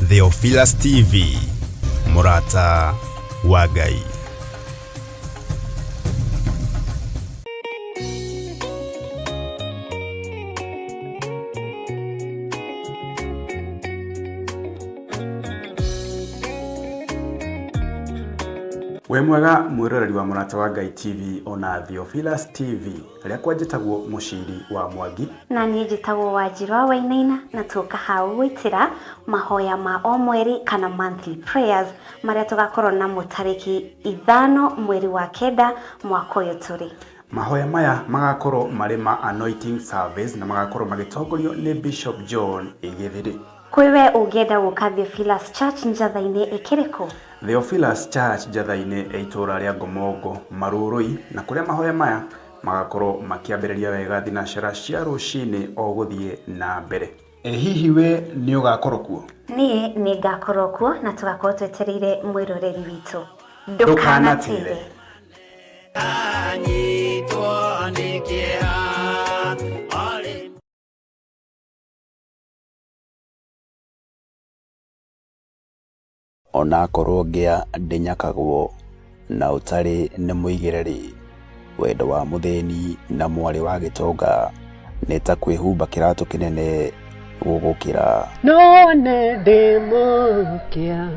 Theophilus TV, mũrata wa Ngai. Wĩ mwega mwĩroreri wa Mũrata wa Ngai TV ona Theophilus TV. Rĩakwa njĩtagwo Mũciri wa Mwangi. Na niĩ njĩtagwo Wanjirũ wa Wainaina na tũka hau gwĩtĩra mahoya ma o mweri kana monthly prayers marĩa tũgakorwo namo tarĩki 5 mweri wa 9 mwaka ũyũ tũrĩ. Mahoya maya magakorwo marĩ ma anointing service na magakorwo magĩtongorio nĩ Bishop John Gĩthĩrĩ. Kwĩ we ũngĩenda gũka Theophilus Church Njatha-inĩ ĩkĩrĩ kũ? Theophilus Church Njatha-inĩ ĩ itũũra rĩa Ngomongo, Marurui, na kũrĩa mahoya maya magakorwo makĩambĩrĩria wega thinacara cia rũcinĩ o gũthiĩ na mbere. Ĩ hihi we nĩ ũgakorwo kuo? Niĩ nĩ ngakorwo kuo na tũgakorwo twetereire mwĩroreri witũ. Ndũkanatĩre. Anyitwo nĩ kĩeha arĩ Onakorwo ngĩa ndĩnyakagwo na ũtarĩ nĩ mũigĩre-rĩ, wendo wa mũthĩni na mwarĩ wa gĩtonga nĩ ta kwĩhumba kĩratũ kĩnene gũgũkĩra. No wone ndĩ mũkĩa,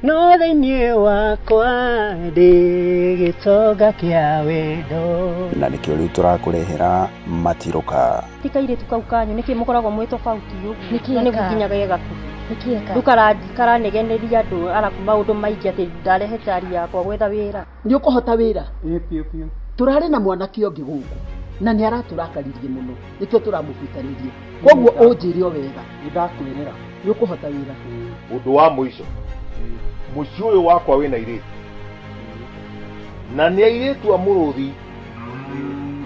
no thĩinĩ wakwa ndĩ gĩtonga kĩa wendo. Na nĩkĩo rĩu tũrakũrehera matirũka. Ti kairĩtu kau kanyu nĩkĩ mũkoragwo mwĩ tofauti ũguo? Nĩkĩ Na nĩguo eka? nginya ge gakuhĩ. Nĩkĩ eka? Rĩu karanegeneria andũ arabu maũndũ maingĩ atĩ ndarehe cari yakwa gwetha wĩra. Nĩ ũkũhota wĩra? Ĩĩ biũ biũ. Tũrarĩ na mwanake ũngĩ gũkũ na nĩ aratũrakaririe mũno nĩkĩo tũramũbutanirie. Koguo ũnjĩre o wega. Nĩ ndakwĩrĩra. Nĩ ũkũhota wĩra? Ũndũ wa mũico, mũciĩ ũyũ wakwa wĩna airĩtu na nĩ airĩtu a mũrũthi,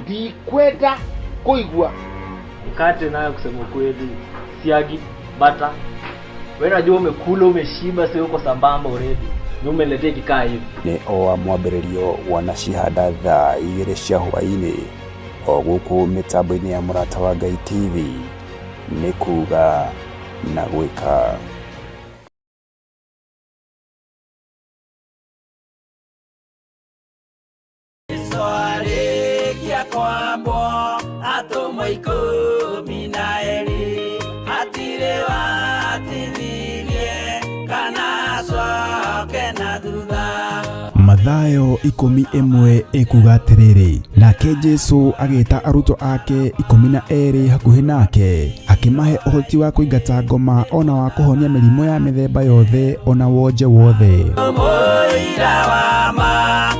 ndikwenda kũigua. Mkate nayo kusema ukweli, siagi, bata. Wewe unajua umekula umeshiba, sio uko sambamba already. Ni umeniletea ikikaa hivi. Nĩ o wa mwambĩrĩrio wanacihanda thaa igĩrĩ cia hwaĩ-inĩ o gũkũ mĩtambo-inĩ ya Mũrata wa Ngai TV nĩ kuga na gwĩka. Arĩkia kwambwo atũmwo 12 hatirĩ watithirie kana acoke na thutha. Mathayo 11 ĩkuga atĩrĩrĩ, nake Jesu agĩta arutwo ake 12 hakuhĩ nake, akĩmahe ũhoti wa kũingata ngoma ona wa kũhonia mĩrimũ ya mĩthemba yothe ona wonje wothe. Mũira wa ma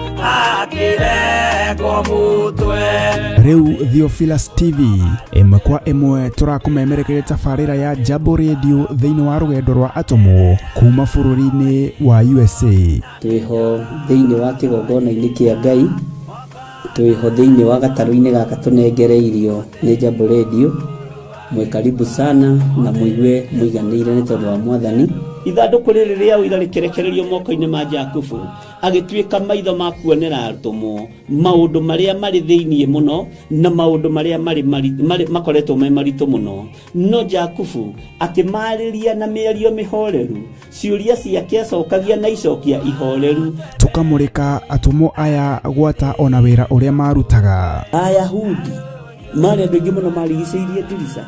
akĩrengwo mũtwe. Rĩu Theophilus TV ĩmwe kwa ĩmwe tũrakũmemerekeria tabarĩra ya Jambo Radio thĩinĩ wa rũgendo rwa atũmwo kuma bũrũri-inĩ wa USA. Twĩho thĩinĩ wa kĩgongona-inĩ kĩa Ngai, twĩho thĩinĩ wa gatarũ-inĩ gaka tũnengereirio nĩ Jambo Radio. Mwĩ karibu sana na mũigue mũiganĩire nĩ tondũ wa Mwathani. Ithandũkũ rĩrĩ rĩa ũira rĩkĩrekererio moko-inĩ ma Jakubu, agĩtuĩka maitho ma kuonera atũmwo maũndũ marĩa marĩ thĩinĩ mũno na maũndũ marĩa makoretwo me maritũ mũno. No Jakubu akĩmarĩria na mĩario mĩhoreru, ciũria ciake acokagia na icokia ihoreru. Tũkamũrĩka atũmwo aya gwata ona wĩra ũrĩa marutaga. Ayahudi marĩ andũ aingĩ mũno marigicĩirie ndirica.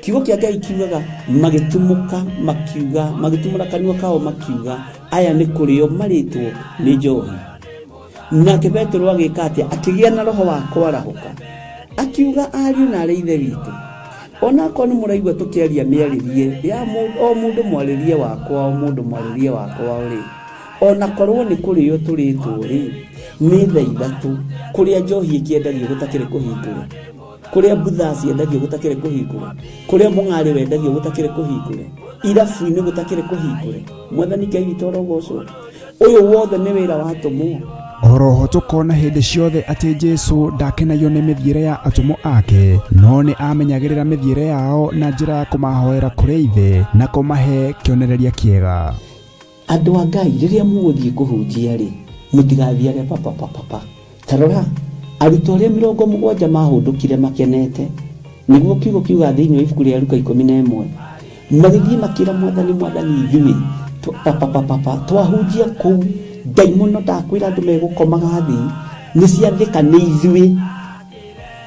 Kiugo kĩa Ngai kiugaga magĩtumũka makiuga, magĩtumũra kanua kao makiuga, aya nĩ kũrĩo marĩtwo nĩ njohi. Nake Petero agĩka atĩa? Akĩgĩa na roho wa kwarahũka, akiuga, ariũ na arĩ ithe witũ, onakorwo nĩ mũraigua tũkĩaria mĩarĩrie ya o mũndũ mwarĩrie wakwa, o mũndũ mwarĩrie wakwa rĩ, onakorwo nĩ kũrĩo tũrĩtwo rĩ, nĩ thaa ithatũ, kũrĩa njohi ĩkĩendagio gũtakĩrĩ kũhingũre, kũrĩa mbutha ciendagio gũtakĩrĩ kũhingũre, kũrĩa mũng'arĩ wendagio gũtakĩrĩ kũhingũre, irabu-inĩ gũtakĩrĩ kũhingũre. Mwathani Ngai witũ arogocwo. Ũyũ wothe nĩ wĩra wa atũmwo. Oroho tũkona hĩndĩ ciothe atĩ Jesu ndakenagio nĩ mĩthiĩre ya atũmwo ake, no nĩ amenyagĩrĩra mĩthiĩre yao na njĩra ya kũmahoera kũrĩ Ithe na kũmahe kĩonereria kĩega. Andũ a Ngai, rĩrĩa mũgũthiĩ kũhunjia rĩ, mũtigathiage papa papa pa. Ta rora, arutwo arĩa 70 maahũndũkire makenete. Nĩguo kiugo kiugaga thĩinĩ wa ibuku rĩa Luka 11. Magĩthiĩ makĩra mwathani, mwathani ithuĩ papapapapa twahunjia kũu ndaimono ndakwĩra andũ megũkomaga thĩ nĩ ciathĩka nĩ ithuĩ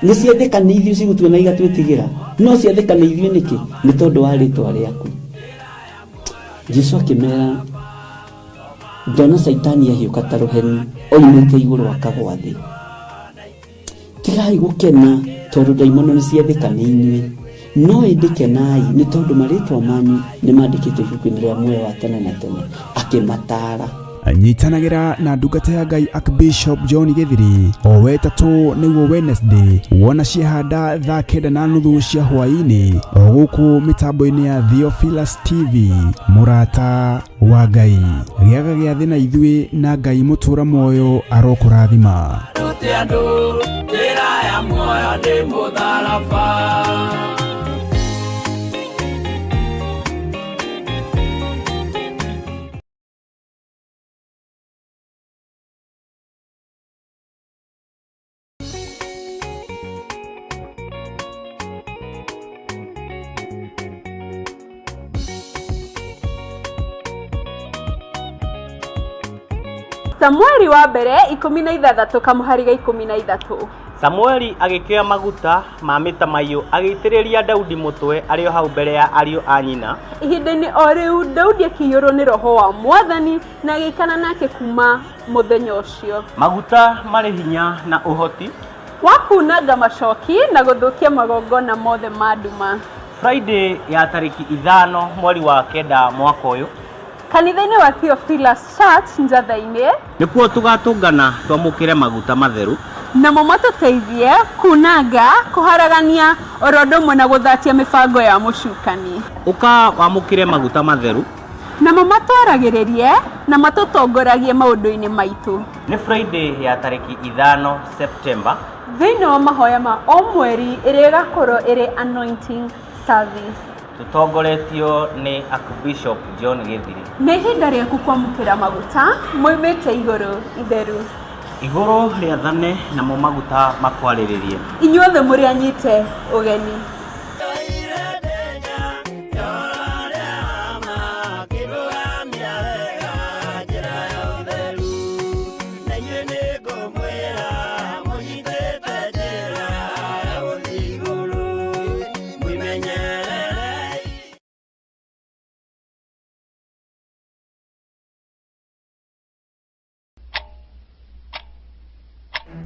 nĩ ciathĩka nĩ ithuĩ cigũtuona igatwĩtigĩra no ciathĩka nĩ ithuĩ nĩkĩ nĩ tondũ wa rĩtwa rĩaku Jesu akĩmera ndona caitani ahiũka ta rũheni oimĩte igũrũ akagwa thĩ Tigai gũkena tondũ ndaimono nĩ ciathĩka nĩ inyuĩ, no ĩndĩ kenai nĩ tondũ marĩĩtwa manyu nĩ mandĩkĩtwo ibuku-inĩ rĩa muoyo wa tene na tene. Akĩmataara. Nyitanagĩra na ndungata ya Ngai Archbishop John Gĩthiri o wetatũ nĩguo Wednesday wona ciehanda thaa 9:30 cia hwaĩ-inĩ o gũkũ mĩtambo-inĩ ya Theophilus TV mũrata wa Ngai gĩaga gĩathĩ na ithuĩ na Ngai mũtũra muoyo arokũrathima. Rute andũ njĩra ya muoyo ndĩ mũtharaba. Samueli wa mbere 16 kamũhari ga 13. Samueli agĩkĩoya maguta ma mĩtamaiyũ agĩitĩrĩria Daudi mũtwe arĩ o hau mbere ya ariũ a nyina. Ihinda-inĩ o rĩu Daudi akĩiyũrwo nĩ roho wa Mwathani na agĩikara nake kuuma mũthenya ũcio. Maguta marĩ hinya na ũhoti. Wa kuunanga macoki na gũthũkia magongona mothe ma nduma. Friday ya tarĩki 5 mweri wa kenda mwaka ũyũ. Kanitha-inĩ wa Theophilus Church Njatha-inĩ. Nĩkuo tũgatũngana twamũkĩre maguta matheru. Namo matũteithie kuunanga, kũharagania oro ũndũ ũmwe na gũthatia mĩbango ya mũcukani. Ũka wamũkĩre maguta matheru. Namo matwaragĩrĩrie na matũtongoragie maũndũ-inĩ maitũ. Nĩ Friday ya tarĩki 5 September. Thĩinĩ wa mahoya ma o mweri ĩrĩa ĩgakorwo ĩrĩ Anointing Service. Tũtongoretio nĩ Archbishop John Gĩthiri. Nĩ ihinda rĩaku kwamũkĩra maguta moimĩte igũrũ itheru. Igũrũ rĩathane namo maguta makwarĩrĩrie. Inyuothe mũrĩ anyite ũgeni.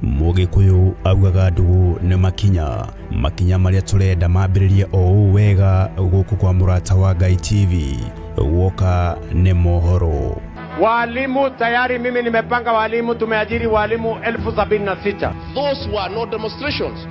Mũgĩkũyũ augaga ndũgũ nĩ makinya, makinya marĩa tũrenda mambĩrĩrie o ũũ wega gũkũ kwa Mũrata wa Ngai TV, guoka nĩ mohoro. Walimu tayari mimi nimepanga walimu, tumeajiri walimu 76,000. Those were not demonstrations.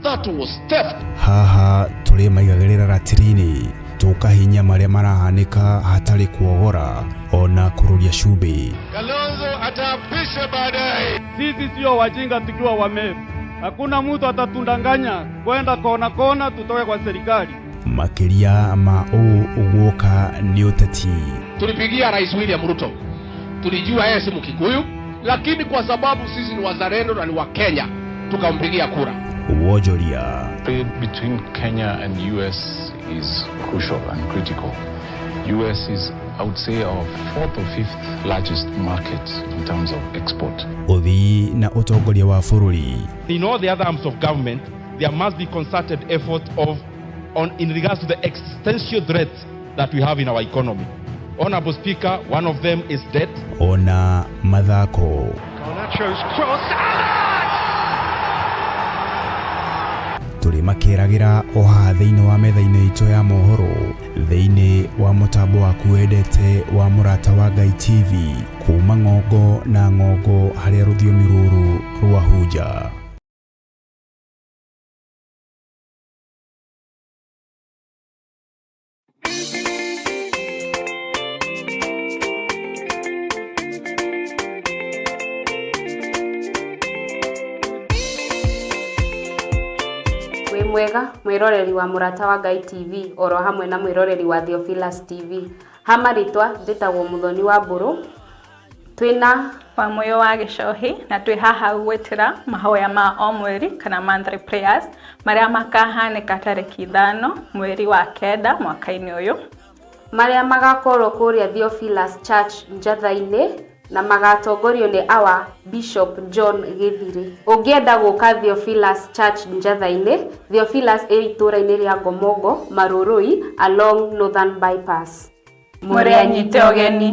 That was theft. Haha tũrĩmaigagĩrĩra ratiri-inĩ tũkahinya marĩa marahanĩka hatarĩ kuogora ona kũrũria cumbĩ. Kalonzo ataapishwa baadaye. Sisi sio wajinga tukiwa Wameru. Hakuna mtu atatundanganya kwenda kona kona tutoke kwa serikali. Makĩria ma ũũ guoka nĩ ũteti. Tulipigia Rais William Ruto, tulijua yeye si Mkikuyu, lakini kwa sababu sisi ni wazalendo na ni wa Kenya tukampigia kura. Wonjoria. Trade between Kenya and US is crucial and critical. US is, I would say, our fourth or fifth largest market in terms of export. Ũthii na ũtongoria wa bũrũri. In all the other arms of government, there must be concerted effort of on in regards to the existential threats that we have in our economy. Honorable Speaker, one of them is debt. Ona mathako. Garnacho's cross. Tũrĩ makĩragĩra o haha thĩinĩ wa metha-inĩ itũ ya mohoro thĩinĩ wa mũtambo waku wendete wa Mũrata wa Ngai TV kuma ng'ongo na ng'ongo harĩa rũthiomi rũrũ rwahunja. Wĩ mwega mwĩroreri wa Mũrata wa Ngai TV oro hamwe na mwĩroreri wa Theophilus TV. Ha marĩtwa njĩtagwo Mũthoni wa Mbũrũ. Twĩna Wamũyũ wa Gĩcohi na twĩ haha gwĩtĩra mahoya ma o mweri kana monthly prayers marĩa makahanĩka tarĩki 5 mweri wa 9 mwaka-inĩ ũyũ, marĩa magakorwo kũrĩa Theophilus Church Njatha-inĩ na magatongorio nĩ our Bishop John Gĩthirĩ. Ũngĩenda gũka Theophilus Church Njatha-inĩ, Theophilus ĩ itũũra-inĩ rĩa Ngomongo, Marurui, along Northern Bypass. Mũrĩ anyite ũgeni.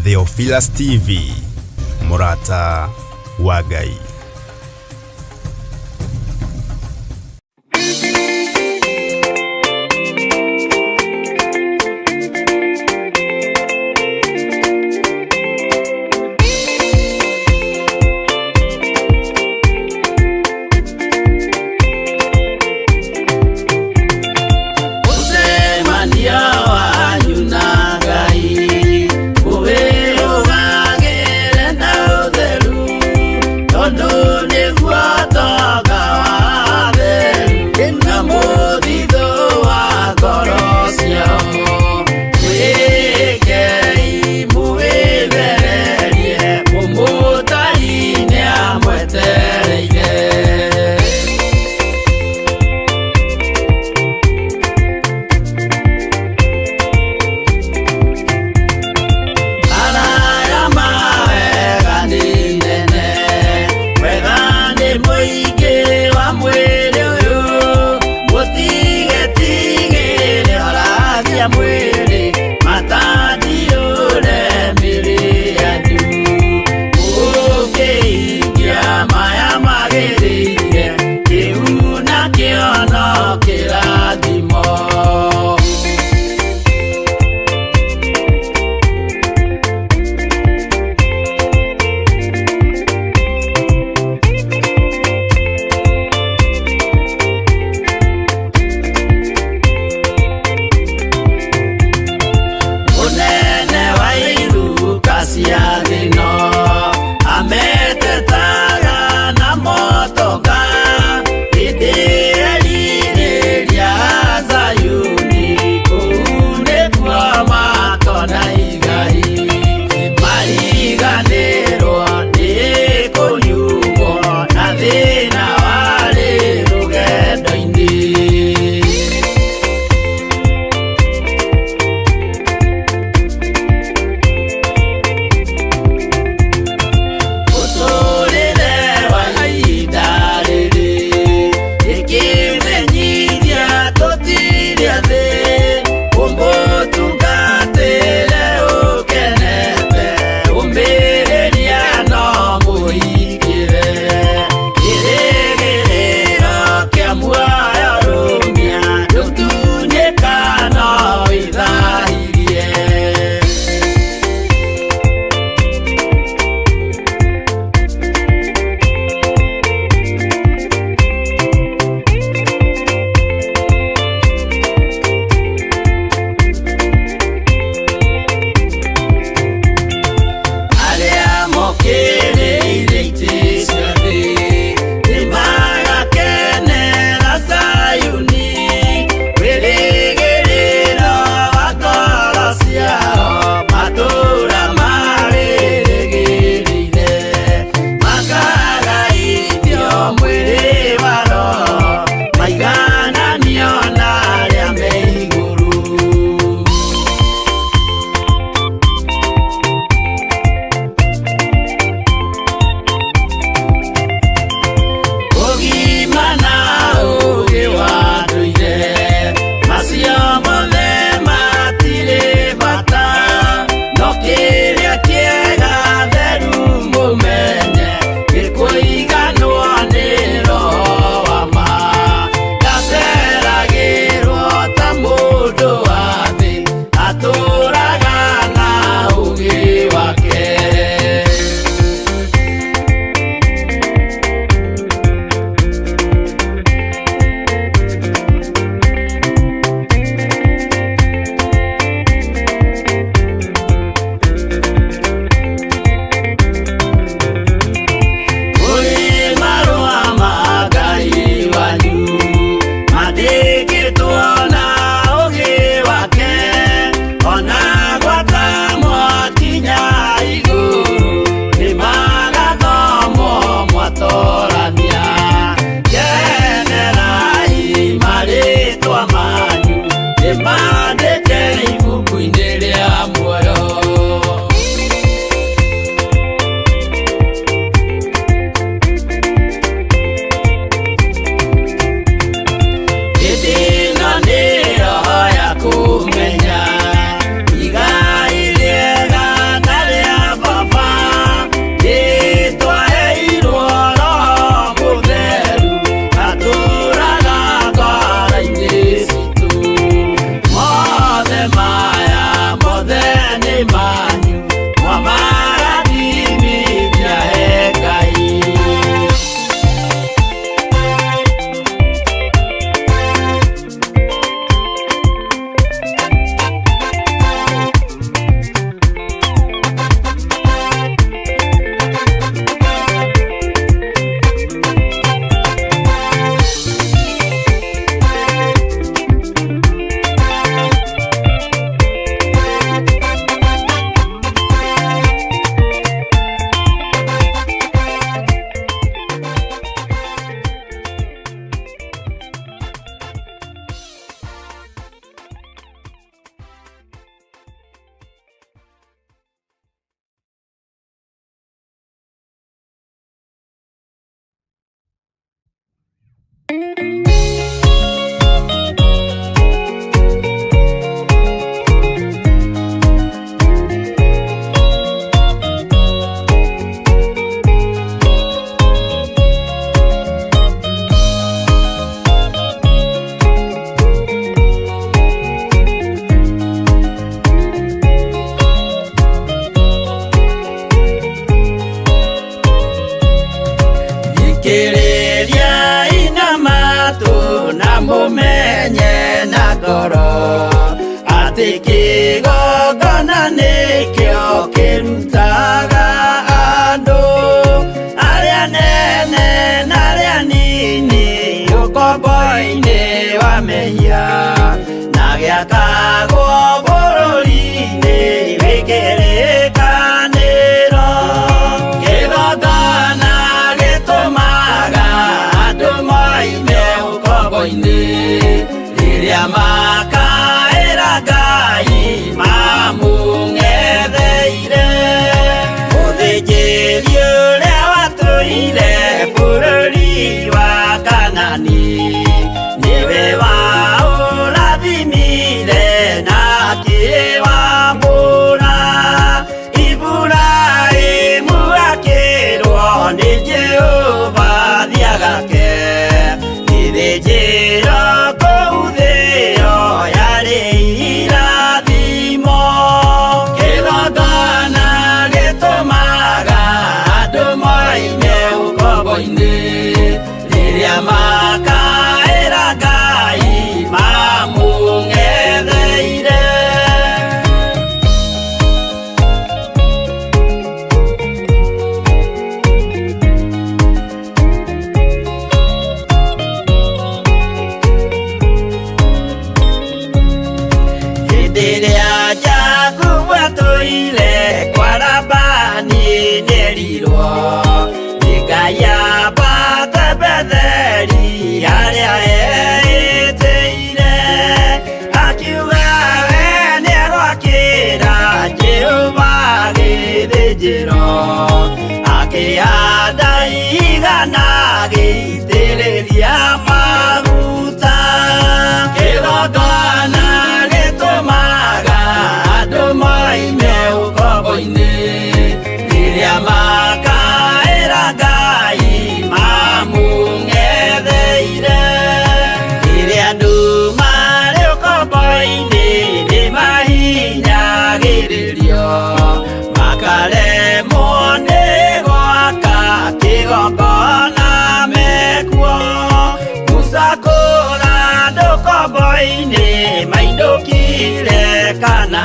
Theophilus TV, mũrata wa Ngai. Mũcemanio wanyu na Ngai ũwĩrũgagĩre na ũtheru tondũ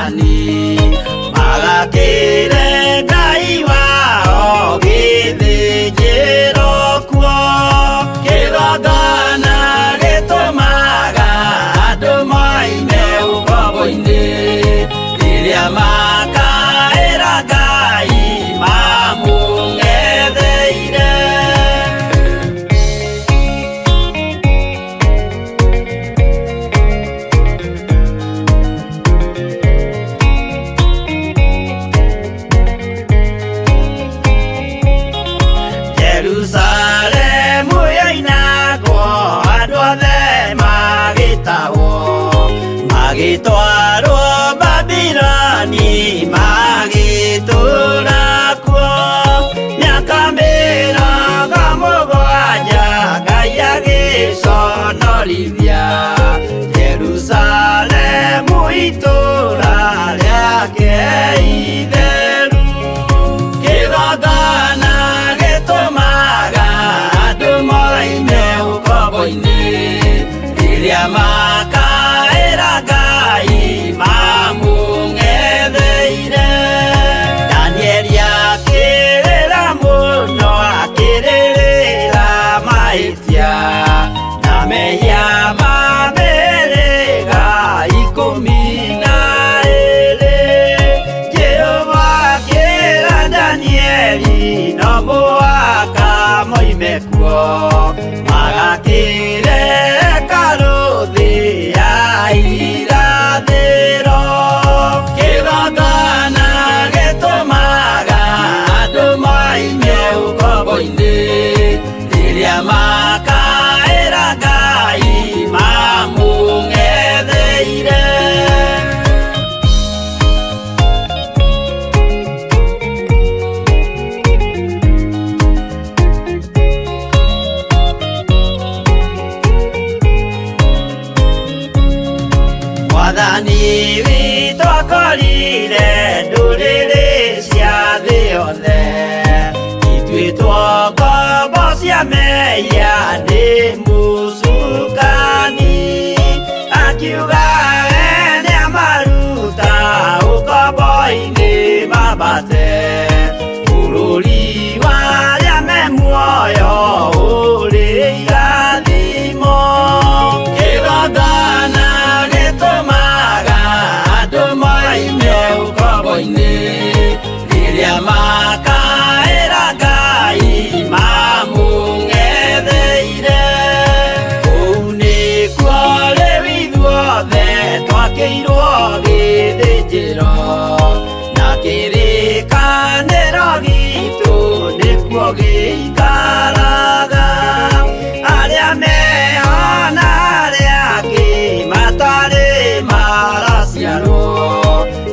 Mwathani magakĩre Ngai wao gĩthĩnjĩro kuo kĩgongona gĩtũmaga andũ moime ũkombo-inĩ rĩrĩa makaĩra Ngai mamũng'etheire. Jerusalemu yoinagwo andũ othe magĩtahwo magĩtwarwo Babiloni magĩtũũra kuo mĩaka 70 Ngai agĩconorithia Jerusalemu itũũra rĩake itheru kĩgongona gĩtũmaga andũ moime ũkombo-inĩ rĩrĩa makaĩra Ngai mamũng'etheire. Danieli akĩrĩra mũno akĩrĩrĩra mahĩtia na mehia ma mĩhĩrĩga 12. Jehova akĩra Danieli no mũhaka moime kuo magakĩre hekarũ thĩ ya irathĩro. Kĩgongona gĩtũmaga andũ moime ũkombo-inĩ rĩrĩa makaĩra Ngai mamũng'etheire. Mwathani witũ akorire ndũrĩrĩ cia thĩ yothe ituĩtwo ngombo cia mehia nĩ mũcukani akiuga we nĩamaruta ũkombo-inĩ mambate bũrũri wa arĩa me muoyo ũrĩ irathimo. Kĩgongona gĩtũmaga andũ moime ũkombo-inĩ rĩrĩa makaĩra Ngai mamũng'etheire. Kũu nĩkuo rĩu ithuothe twakĩirwo gĩthĩnjĩro na kĩrĩkanĩro gitũ nĩkuo gĩikaraga. Arĩa meho na arĩa angĩ matarĩ maraciarwo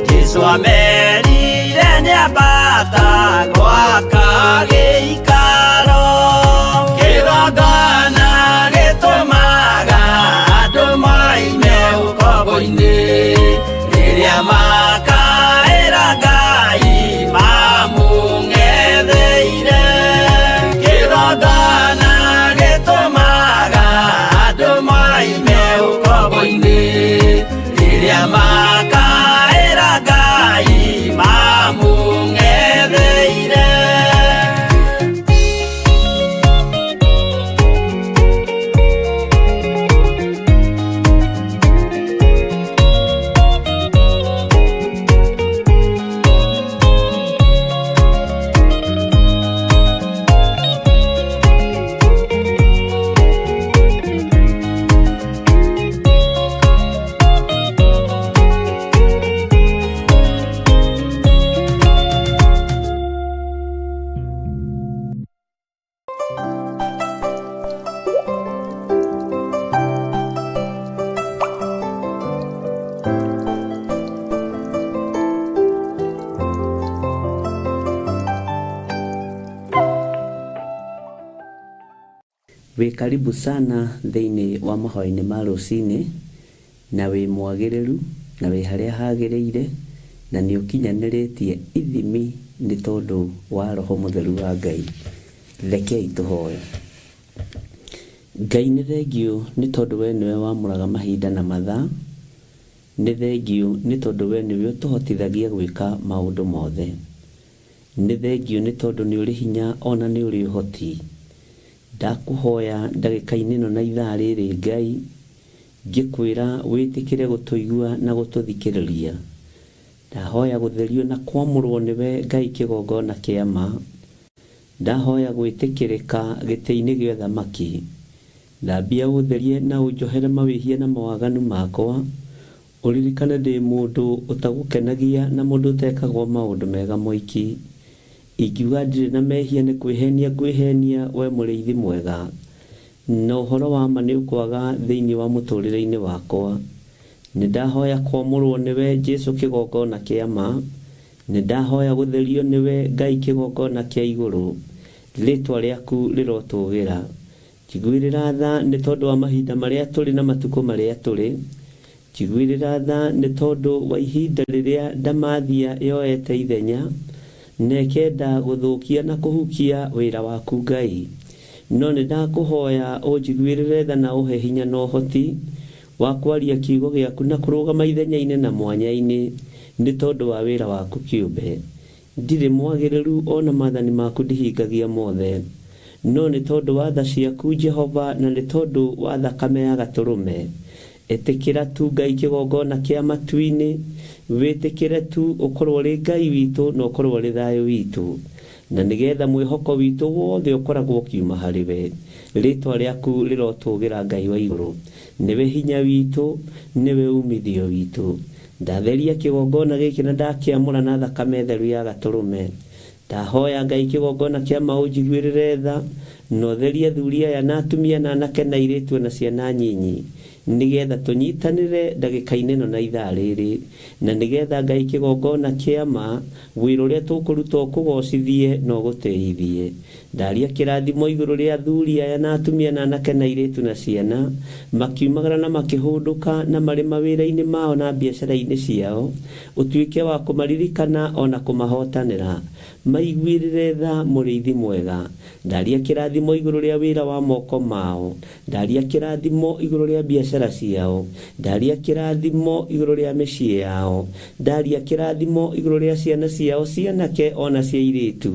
Jesũ amerire nĩambata gwaka gĩikaro. Kĩgongona gĩtũmaga andũ moime ũkombo-inĩ rĩrĩa makaĩra Ngai mamũng'etheire. Kĩgongona gĩtũmaga andũ moime ũkombo-inĩ rĩrĩa makaĩra Ngai mamũng'etheire. Wĩ karibu sana thĩinĩ wa mahoya-inĩ ma rũcinĩ na wĩ mwagĩrĩru na wĩ harĩa hagĩrĩire na nĩ ũkinyanĩrĩtie ithimi nĩ tondũ wa Roho Mũtheru wa Ngai. Rekei tũhoe. Ngai nĩ thengiũ nĩ tondũ we nĩwe wamũraga mahinda na mathaa Nĩ thengiũ nĩ tondũ we nĩwe ũtũhotithagia gwĩka maũndũ mothe. Nĩ thengiũ nĩ tondũ nĩ ũrĩ hinya ona nĩ ũrĩ ũhoti. Ndakũhoya ndagĩka-inĩ ĩno na ithaa rĩrĩ Ngai, ngĩkwĩra wĩtĩkĩre gũtũigua na gũtũthikĩrĩria. Ndahoya gũtherio na kwamũrwo nĩwe Ngai kĩgongona kĩa ma. Ndahoya gwĩtĩkĩrĩka gĩtĩ-inĩ gĩa ũthamaki. Thambia ũtherie na ũnjohere mawĩhia na mawaganu makwa. Ũririkane ndĩ mũndũ ũtagũkenagia na mũndũ ũtekagwo maũndũ mega moiki. Ingiuga ndirĩ na mehia nĩ kwĩhenia ngwĩhenia we mũrĩithi mwega. Na ũhoro wa ma nĩ ũkwaga thĩinĩ wa mũtũrĩre-inĩ wakwa. Nĩ ndahoya kwamũrwo nĩwe Jesu kĩgongona kĩa ma. Nĩ ndahoya gũtherio nĩwe Ngai kĩgongona kĩa igũrũ. Rĩtwa rĩaku rĩrotũgĩra. Njiguĩrĩra tha nĩ tondũ wa mahinda marĩa tũrĩ na matukũ marĩa tũrĩ. Njiguĩrĩra tha nĩ tondũ wa ihinda rĩrĩa ndamathia yoete ithenya na ĩkenda gũthũkia na kũhukia wĩra waku Ngai. No nĩ ndakũhoya ũnjiguĩrĩre tha na ũhe hinya na ũhoti wa kwaria kiugo gĩaku na kũrũgama ithenya-inĩ na mwanya-inĩ nĩ tondũ wa wĩra waku kĩũmbe. Ndirĩ mwagĩrĩru o na maathani maku ndihingagia mothe. No nĩ tondũ wa tha ciaku Jehova na nĩ tondũ wa thakame ya Gatũrũme. Ĩtĩkĩra tu Ngai kĩgongona kĩa matu-inĩ, wĩtĩkĩre tu ũkorwo ũrĩ Ngai witũ na ũkorwo ũrĩ thayũ witũ. Na nĩgetha mwĩhoko witũ wothe ũkoragwo ũkiuma harĩ we. Rĩtwa rĩaku rĩrotũgĩra Ngai wa igũrũ. Nĩwe hinya witũ, nĩwe umithio witũ. Ndatheria kĩgongona gĩkĩ na ndakĩamũra na thakame theru ya Gatũrũme. Ndahoya Ngai kĩgongona kĩa ma ũnjiguĩrĩre tha, na ũtherie athuri aya na atumia na anake na airĩtu o na ciana nyinyi, nĩgetha tũnyitanĩre ndagĩka-inĩ ĩno na ithaa rĩrĩ, na nĩgetha Ngai kĩgongona kĩa ma, wĩra ũrĩa tũkũruta ũkũgocithie na ũgũtĩithie. Ndaria kĩrathimo igũrũ rĩa athuri aya na atumia na anake na airĩtu na ciana, makiumagara na makĩhũndũka na marĩ mawĩra-inĩ mao na biacara-inĩ ciao, ũtuĩke wa kũmaririkana o na kũmahotanĩra. Maiguĩrĩre tha, Mũrĩithi mwega. Ndaria kĩrathimo igũrũ rĩa wĩra wa moko mao. Ndaria kĩrathimo igũrũ rĩa biacara ciao. Ndaria kĩrathimo igũrũ rĩa mĩciĩ yao. Ndaria kĩrathimo igũrũ rĩa ciana ciao cia anake o na cia airĩtu.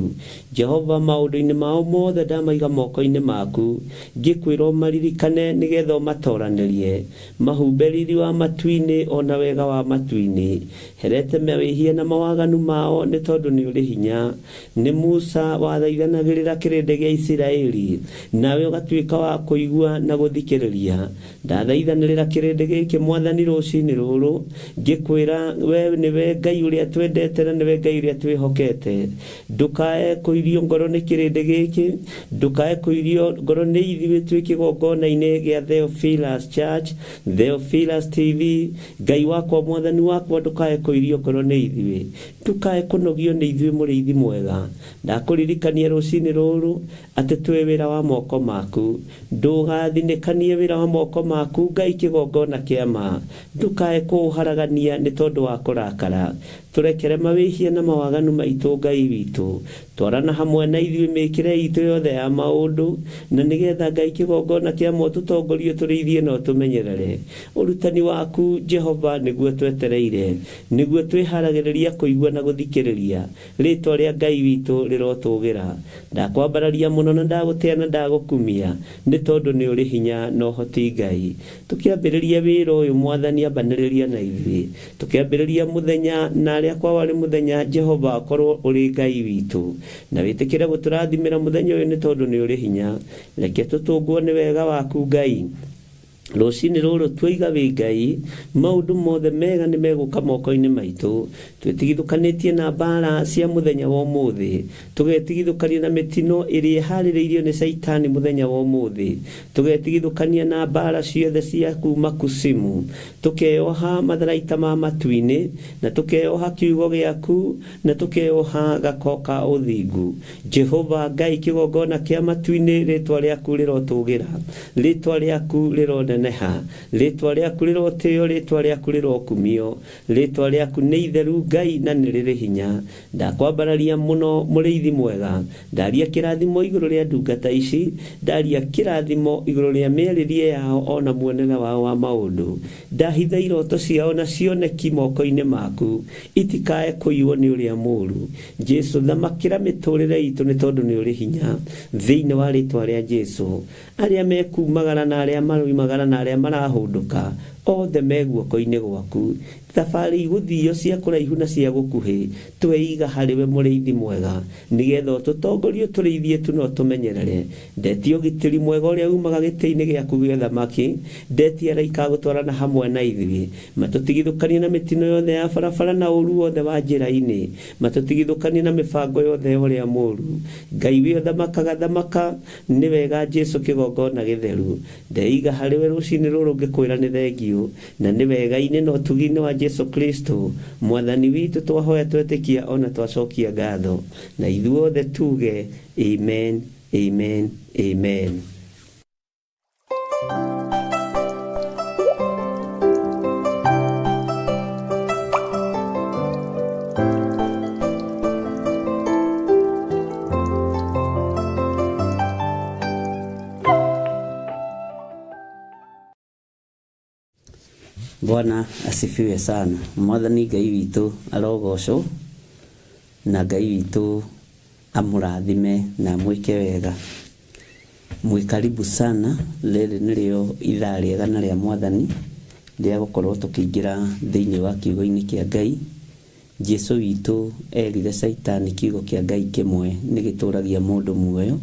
Jehova, maũndũ-inĩ mao mothe ndamaiga moko-inĩ maku, ngĩkwĩra ũmaririkane nĩgetha ũmatoranĩrie. Mahumbe riri wa matu-inĩ o na wega wa matu-inĩ. Herete mawĩhia na mawaganu mao nĩ tondũ nĩ ũrĩ hinya. Nĩ Musa wathaithanagĩrĩra kĩrĩndĩ gĩa Isiraeli, nawe ũgatuĩka wa kũigua na gũthikĩrĩria. Ndathaithanĩrĩra kĩrĩndĩ gĩkĩ Mwathani rũcinĩ rũrũ, ngĩkwĩra we nĩwe Ngai ũrĩa twendete na nĩwe Ngai ũrĩa twĩhokete. Ndũkae kũirio ngoro nĩ kĩrĩndĩ gĩkĩ, ndũkae kũirio ngoro nĩ ithuĩ twĩ kĩgongona-inĩ gĩa Theophilus Church, Theophilus TV. Ngai wakwa, Mwathani wakwa, ndũkae kũirio ngoro nĩ ithuĩ. Ndũkae kũnogio nĩ ithuĩ Mũrĩithi mwega. Ndakũririkania rũcinĩ rũrũ atĩ twĩ wĩra wa moko maku. Ndũgathinĩkanie wĩra wa moko maku Ngai kĩgongona kĩa ma. Ndũkae kũũharagania nĩ tondũ wa kũrakara. Tũrekere mawĩhia na mawaganu maitũ Ngai witũ. Twarana hamwe na ithuĩ mĩĩkĩre itũ yothe ya maũndũ, na nĩgetha Ngai kĩgongona kĩa ma ũtũtongorie ũtũrĩithie na ũtũmenyerere. Ũrutani waku, Jehova, nĩguo twetereire, nĩguo twĩharagĩrĩria kũigua na gũthikĩrĩria. Rĩĩtwa rĩa Ngai witũ rĩrotũgĩra. Ndakwambararia mũno na ndagũtĩa na ndagũkumia, nĩ tondũ nĩ ũrĩ hinya na ũhoti Ngai. Tũkĩambĩrĩria wĩra ũyũ Mwathani ambanĩrĩria na ithuĩ. Tũkĩambĩrĩria mũthenya na arĩa kwao arĩ mũthenya Jehova akorwo ũrĩ Ngai witũ. Na wĩtĩkĩre gũtũrathimĩra mũthenya ũyũ nĩ tondũ nĩ ũrĩ hinya. Reke tũtũngwo nĩ wega waku Ngai. Rũcinĩ rũrũ tuoiga wĩ Ngai, maũndũ mothe mega nĩ megũka moko-inĩ maitũ. Twĩtigithũkanĩtie na mbaara cia mũthenya wa ũmũthĩ. Tũgetigithũkania na mĩtino ĩrĩa ĩharĩrĩirio nĩ Caitani mũthenya wa ũmũthĩ. Tũgetigithũkania na mbaara ciothe cia kuuma Kusimu. Tũkeyoha matharaita ma matu-inĩ, na tũkeyoha kiugo gĩaku, na tũkeyoha gako ka ũthingu. Jehova Ngai kĩgongona kĩa matu-inĩ, rĩtwa rĩaku rĩrotũgĩra. Rĩtwa rĩaku rĩronenehio. Rĩroneneha, rĩtwa rĩaku rĩrotĩo, rĩtwa rĩaku rĩrokumio, rĩtwa rĩaku nĩ itheru Ngai na nĩ rĩrĩ hinya. Ndakwambararia mũno mũrĩithi mwega, ndaria kĩrathimo igũrũ rĩa ndungata ici, ndaria kĩrathimo igũrũ rĩa mĩarĩrie yao ona muonere wao wa maũndũ. Ndahitha iroto ciao na cioneki moko-inĩ maku, itikae kũiywo nĩ ũrĩa mũũru. Jesu, thamakĩra mĩtũrĩre itũ nĩ tondũ nĩ ũrĩ hinya. Thĩinĩ wa rĩtwa rĩa Jesu, arĩa mekumagara na arĩa maroimagara na arĩa marahũndũka, othe me guoko-inĩ gwaku. Thabarĩ igũthio cia kũraihu na cia gũkuhĩ, tweiga harĩ we mũrĩithi mwega, nĩgetha ũtũtongorie ũtũrĩithie tu na ũtũmenyerere. Ndetia ũgitĩri mwega ũrĩa umaga gĩtĩ-inĩ gĩaku gĩa ũthamaki, ndetia araika a gũtwarana hamwe na ithuĩ, matũtigithũkanie na mĩtino yothe ya barabara na ũũru wothe wa njĩra-inĩ, matũtigithũkanie na mĩbango yothe ya ũrĩa mũũru. Ngai wĩ ũthamakaga thamaka, nĩ wega Jesu kĩgongona gĩtheru. Ndeiga harĩ we rũcinĩ rũrũ ngĩkwĩra nĩ thengiũ, na nĩ wega-inĩ na ũtugi-inĩ wa Jesu Kristo, Mwathani witũ twahoya twetĩkia o na twacokia ngatho. Na ithuothe tuge, Amen, amen, amen. Bwana asifiwe sana. Mwathani Ngai witũ arogocwo na Ngai witũ amũrathime na amwĩke wega. Mwĩ karibu sana, rĩrĩ nĩrĩo ithaa rĩega na rĩa Mwathani rĩa gũkorwo tũkĩingĩra thĩinĩ wa kiugo-inĩ kĩa Ngai. Jesu witũ erire Caitani kiugo kĩa Ngai kĩmwe nĩ gĩtũragia mũndũ muoyo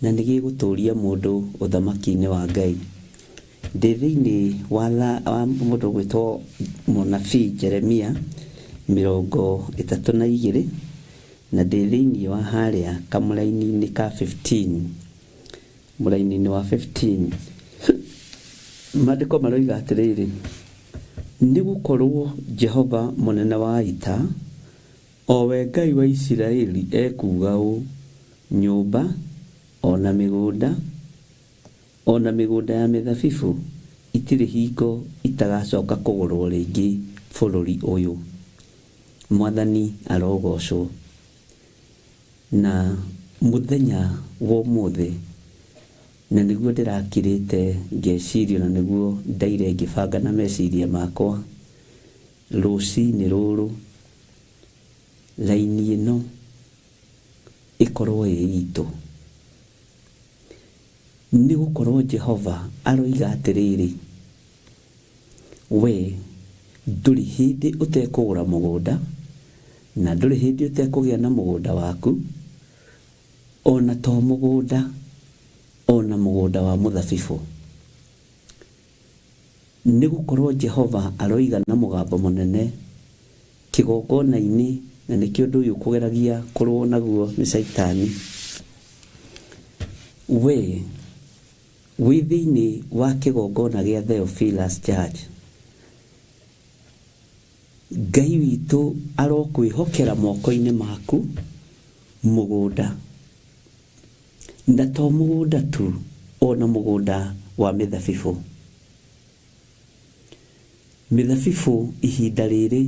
na nĩ gĩgũtũria mũndũ ũthamaki-inĩ wa Ngai. Ndĩ thĩinĩ wa mũndũ ũgwĩtwo mũnabii Jeremia 32 na ndĩ thĩinĩ wa harĩa kamũraini-inĩ ka 15, mũraini-inĩ wa 15, maandĩko maroiga atĩrĩrĩ, nĩ gũkorwo Jehova mũnene wa ita, o we Ngai wa Isiraeli ekuuga ũũ, nyũmba, o na mĩgũnda, o na mĩgũnda ya mĩthabibũ itirĩ hingo itagacoka kũgũrũo rĩngĩ bũrũri ũyũ. Mwathani arogocwo. Na mũthenya wa ũmũthĩ, na nĩguo ndĩrakirĩte ngeciria na nĩguo ndaire ngĩbanga na meciria makwa, rũcinĩ rũrũ, raini ĩno ĩkorwo ĩ itũ. Nĩ gũkorwo Jehova aroiga atĩrĩrĩ, Wee ndũrĩ hĩndĩ ũtekũgũra mũgũnda, na ndũrĩ hĩndĩ ũtekũgĩa na mũgũnda waku, o na to mũgũnda, o na mũgũnda wa mũthabibũ. Nĩ gũkorwo Jehova aroiga na mũgambo mũnene kĩgongona-inĩ, na nĩkĩo ũndũ ũyũ ũkũgeragia kũrũo naguo nĩ Shaitani. Wee wĩ thĩinĩ wa kĩgongona gĩa Theophilus Church, Ngai witũ arokwĩhokera moko-inĩ maku mũgũnda, na to mũgũnda tu, o na mũgũnda wa mĩthabibũ. Mĩthabibũ ihinda rĩrĩ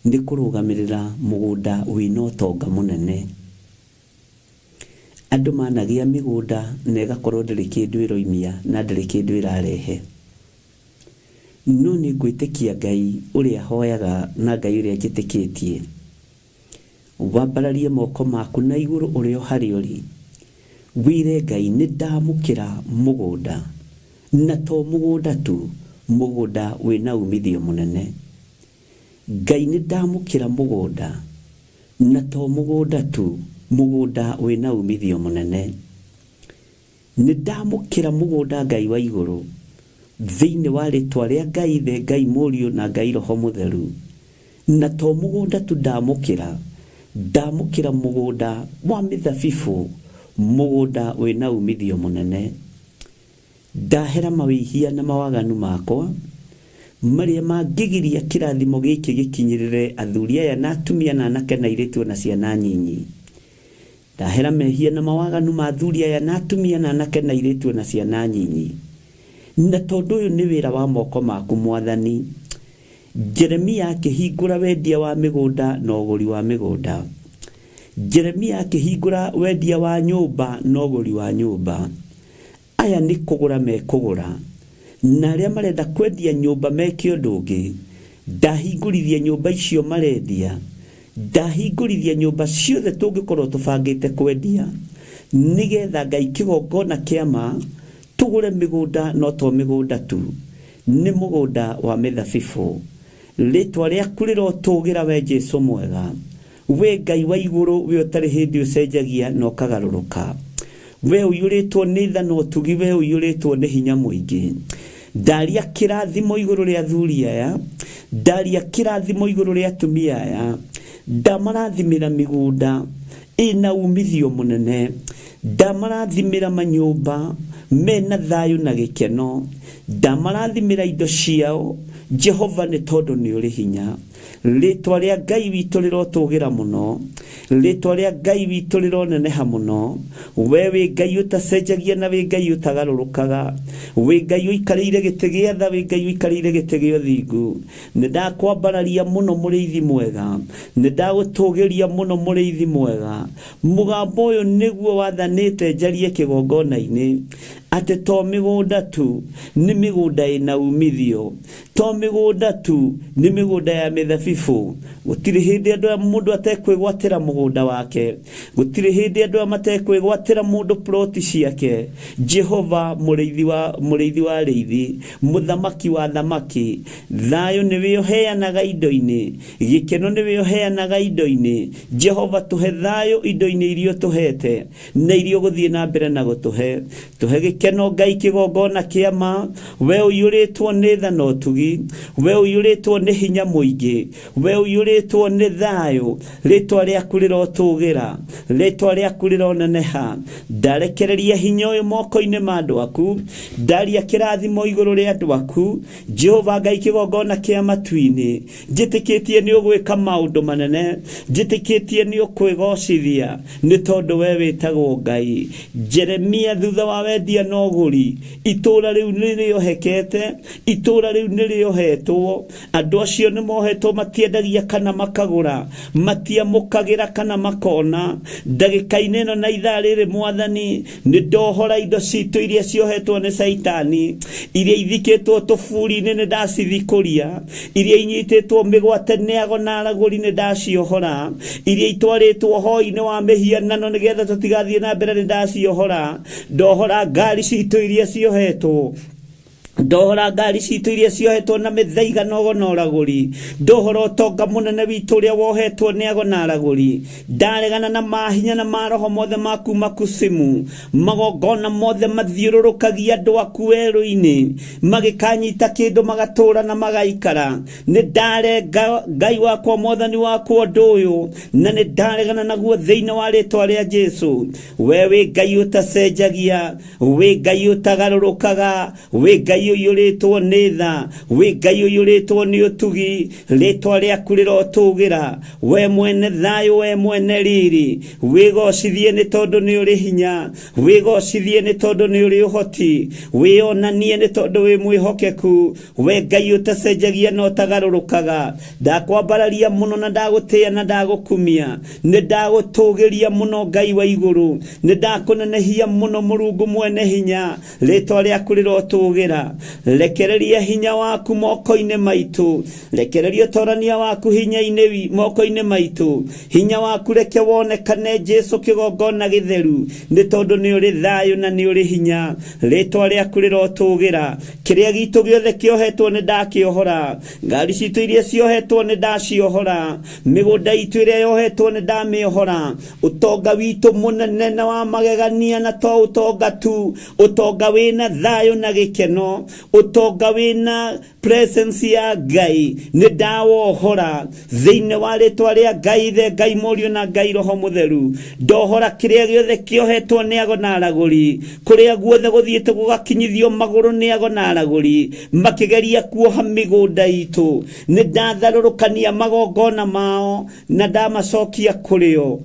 nĩ kũrũgamĩrĩra mũgũnda wĩna ũtonga mũnene. Andũ managĩa mĩgũnda na ĩgakorwo ndĩrĩ kĩndũ ĩroimia na ndĩrĩ kĩndũ ĩrarehe. No nĩ ngwĩtĩkia Ngai ũrĩa hoyaga na Ngai ũrĩa njĩtĩkĩtie. Wambararie moko maku na igũrũ ũrĩ o harĩa ũrĩ, wĩre Ngai nĩ ndamũkĩra mũgũnda, na to mũgũnda tu, mũgũnda wĩna umithio mũnene. Ngai nĩ ndamũkĩra mũgũnda, na to mũgũnda tu, mũgũnda wĩna umithio mũnene. Nĩ ndamũkĩra mũgũnda Ngai wa igũrũ, thĩinĩ wa rĩtwa rĩa Ngai Ithe, Ngai Mũriũ na Ngai Roho Mũtheru. Na to mũgũnda tu ndamũkĩra, ndamũkĩra mũgũnda wa mĩthabibũ, mũgũnda wĩna umithio mũnene. Ndahera mawĩhia na mawaganu makwa, marĩa mangĩgiria kĩrathimo gĩkĩ gĩkinyĩrĩre athuri aya na atumia na anake na airĩtu o na ciana nyinyi. Ndahera mehia na mawaganu ma athuri aya na atumia na anake na airĩtu o na ciana nyinyi. Na tondũ ũyũ nĩ wĩra wa moko maku mwathani, Jeremia akĩhingũra wendia wa mĩgũnda na ũgũri wa mĩgũnda. Jeremia akĩhingũra wendia wa nyũmba na ũgũri wa nyũmba. Aya nĩ kũgũra mekũgũra, na arĩa marenda kwendia nyũmba meke ũndũ ũngĩ. Ndahingũrithia nyũmba icio marendia, ndahingũrithia nyũmba ciothe tũngĩkorwo tũbangĩte kwendia, nĩgetha Ngai kĩgongona kĩa ma tũgũre mĩgũnda no to mĩgũnda tu, nĩ mũgũnda wa mĩthabibũ. Rĩtwa rĩaku rĩrotũgĩra we Jesu mwega. We Ngai wa igũrũ, we ũtarĩ hĩndĩ ũcenjagia na ũkagarũrũka. We ũiyũrĩtwo nĩ tha na ũtugi, we ũiyũrĩtwo nĩ hinya mũingĩ. Ndaria kĩrathimo igũrũ rĩa athuri aya, ndaria kĩrathimo igũrũ rĩa atumia aya, ndamarathimĩra mĩgũnda ĩna umithio mũnene, ndamarathimĩra manyũmba mena thayũ na gĩkeno, ndamarathimĩra indo ciao, Jehova nĩ tondũ nĩ ũrĩ hinya. Rĩtwa rĩa Ngai witũ rĩrotũgĩra mũno, rĩtwa rĩa Ngai witũ rĩroneneha mũno. We wĩ Ngai ũtacenjagia na wĩ Ngai ũtagarũrũkaga, wĩ Ngai ũikarĩire gĩtĩ gĩa tha, wĩ Ngai ũikarĩire gĩtĩ gĩa ũthingu. Nĩ ndakwambararia mũno mũrĩithi mwega, nĩ ndagũtũgĩria mũno mũrĩithi mwega. Mũgambo ũyũ nĩguo wathanĩte njarie kĩgongona-inĩ, atĩ to mĩgũnda tu, nĩ mĩgũnda ĩna umithio. To mĩgũnda tu, nĩ mĩgũnda ya mĩthabibũ. Gũtirĩ hĩndĩ andũ aya mũndũ atekwĩgwatĩra mũgũnda wake. Gũtirĩ hĩndĩ andũ aya matekwĩgwatĩra mũndũ ploti ciake. Jehova mũrĩithi wa mũrĩithi wa arĩithi, mũthamaki wa athamaki. Thayũ nĩwe ũheanaga indo-inĩ, gĩkeno nĩwe ũheanaga indo-inĩ. Jehova tũhe thayũ indo-inĩ iria ũtũhete. na iria ũgũthiĩ na mbere na gũtũhe. Tũhe gĩkeno Ngai kĩgongona kĩa ma, we ũiyũrĩtwo nĩ tha na ũtugi, we ũiyũrĩtwo nĩ hinya mũingĩ, we ũiyũrĩtwo nĩ thayũ, rĩtwa rĩaku rĩrotũgĩra, rĩtwa rĩaku rĩroneneha. Ndarekereria hinya ũyũ moko-inĩ ma andũ aku, ndaria kĩrathimo igũrũ rĩa andũ aku, Jehova Ngai kĩgongona kĩa matu-inĩ, njĩtĩkĩtie nĩ ũgwĩka maũndũ manene, njĩtĩkĩtie nĩ ũkwĩgocithia, nĩ tondũ we wĩtagwo Ngai. Jeremia thutha wa wendia na ũgũri, itũũra rĩu nĩ rĩohekete, itũũra rĩu nĩ rĩohetwo, andũ acio nĩ mohetwo matiendagia kana makagũra, matiamũkagĩra kana makona. Ndagĩka-inĩ ĩno na ithaa rĩrĩ Mwathani, nĩ ndohora indo citũ iria ciohetwo nĩ caitani, iria ithikĩtwo tũburi-inĩ nĩ ndacithikũria, iria inyitĩtwo mĩgwate nĩ ago na aragũri nĩ ndaciohora, iria itwarĩtwo hoi-inĩ wa mĩhianano nĩgetha tũtigathiĩ na mbere nĩ ndaciohora, ndohora ngari citũ iria ciohetwo ndohora ngari citũ iria ciohetwo na mĩthaiga na ũgo na ũragũri ndohora ũtonga mũnene witũ ũrĩa wohetwo nĩ ago na aragũri ndaregana na mahinya na maroho mothe ma kuma kusimu magongona mothe mathiũrũrũkagia andũ aku werũ-inĩ magĩkanyita kĩndũ magatũra na magaikara nĩ ndarenga ngai wakwa mwathani wakwa ũndũ ũyũ na nĩ ndaregana naguo thĩinĩ wa rĩtwa rĩa Jesu we wĩ Ngai ũtacenjagia wĩ Ngai ũtagarũrũkaga wĩ Ngai ũiyũrĩtwo nĩ tha wĩ Ngai ũiyũrĩtwo nĩ ũtugi rĩtwa rĩaku rĩrotũgĩra we mwene thayũ we mwene riri wĩgocithie nĩ tondũ nĩ ũrĩ hinya wĩgocithie nĩ tondũ nĩ ũrĩ ũhoti wĩonanie nĩ tondũ wĩ mwĩhokeku we Ngai ũtacenjagia na ũtagarũrũkaga ndakwambararia mũno na ndagũtĩĩa na ndagũkumia nĩ ndagũtũgĩria mũno Ngai wa igũrũ nĩ ndakũnenehia mũno Mũrungu mwene hinya rĩtwa rĩaku rĩrotũgĩra rekereria hinya waku moko-inĩ maitũ rekereria ũtorania waku hinya-inĩ moko-inĩ maitũ hinya waku reke wonekane Jesu kĩgongona gĩtheru nĩ tondũ nĩ ũrĩ thayũ na nĩ ũrĩ hinya rĩtwa rĩaku rĩrotũgĩra kĩrĩa gitũ gĩothe kĩohetwo nĩ ndakĩohora ngari citũ iria ciohetwo nĩ ndaciohora mĩgũnda itũ ĩrĩa yohetwo nĩ ndamĩohora ũtonga witũ mũnene na wa magegania na to ũtonga tu ũtonga wĩna thayũ na gĩkeno ũtonga wĩna presence ya Ngai nĩ ndawohora thĩinĩ wa rĩtwa rĩa Ngai Ithe Ngai Mũriũ na Ngai Roho Mũtheru ndohora kĩrĩa gĩothe kĩohetwo nĩ ago na aragũri kũrĩa guothe gũthiĩte gũgakinyithio magũrũ nĩ ago na aragũri makĩgeria kuoha mĩgũnda itũ nĩ ndatharũrũkania magongona mao na ndamacokia kũrĩ o.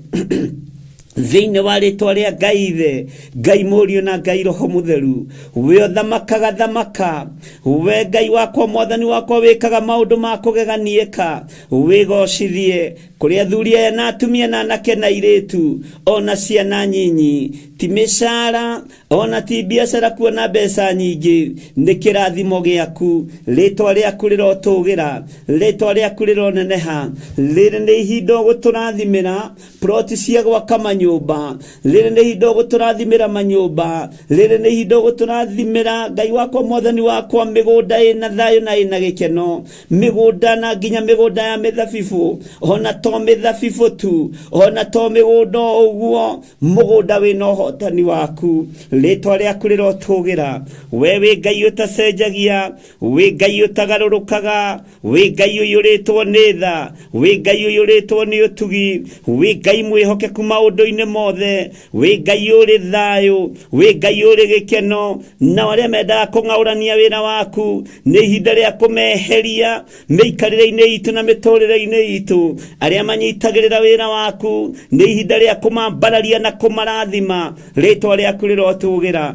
Thĩinĩ wa rĩtwa rĩa Ngai Ithe, Ngai Mũriũ na Ngai Roho Mũtheru, we ũthamakaga thamaka, we Ngai wakwa Mwathani wakwa wĩkaga maũndũ ma kũgegania ĩka, wĩgocithie kũrĩ athuri aya na atumia na anake na airĩtu ona ciana nyinyi. Ti mĩcara ona ti biacara kuona mbeca nyingĩ, nĩ kĩrathimo gĩaku. Rĩtwa rĩaku rĩrotũgĩra, rĩtwa rĩaku rĩroneneha. Rĩrĩ nĩ ihinda ũgũtũrathimĩra ploti cia gwaka manyũmba, rĩrĩ nĩ ihinda ũgũtũrathimĩra manyũmba, rĩrĩ nĩ ihinda ũgũtũrathimĩra Ngai wakwa Mwathani wakwa mĩgũnda ĩna thayũ na ĩna gĩkeno, mĩgũnda na nginya mĩgũnda ya mĩthabibũ, ona to mĩthabibũ tu, ona to mĩgũnda o ũguo, mũgũnda wĩna ũhotani waku. Rĩtwa rĩaku rĩrotũgĩra. We wĩ Ngai ũtacenjagia, wĩ Ngai ũtagarũrũkaga, wĩ Ngai ũiyũrĩtwo nĩ tha, wĩ Ngai ũiyũrĩtwo nĩ ũtugi, wĩ Ngai mwĩhokeku maũndũ-inĩ mothe, wĩ Ngai ũrĩ thayũ, wĩ Ngai ũrĩ gĩkeno. Nao arĩa mendaga kũng'aũrania wĩra waku, nĩ ihinda rĩa kũmeheria mĩikarĩre-inĩ itũ na mĩtũrĩre-inĩ itũ. Arĩa manyitagĩrĩra wĩra waku, nĩ ihinda rĩa kũmambararia na kũmarathima. Rĩtwa rĩaku rĩrotũgĩra.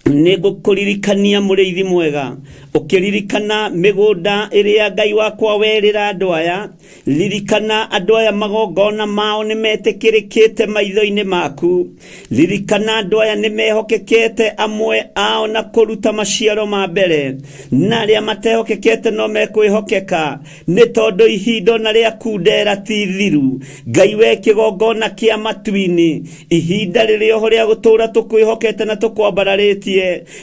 Nĩ ngũkũririkania mũrĩithi mwega, ũkĩririkana mĩgũnda ĩrĩa Ngai wakwa werĩra andũ aya. Ririkana andũ aya magongona mao nĩ metĩkĩrĩkĩte maitho-inĩ maku. Ririkana andũ aya nĩ mehokekete amwe ao na kũruta maciaro ma mbere, na arĩa matehokekete no mekwĩhokeka, nĩ tondũ ihinda ona rĩa kundera ti thiru. Ngai we kĩgongona kĩa matu-inĩ, ihinda rĩrĩ oho rĩa gũtũũra tũkwĩhokete na tũkwambararĩtie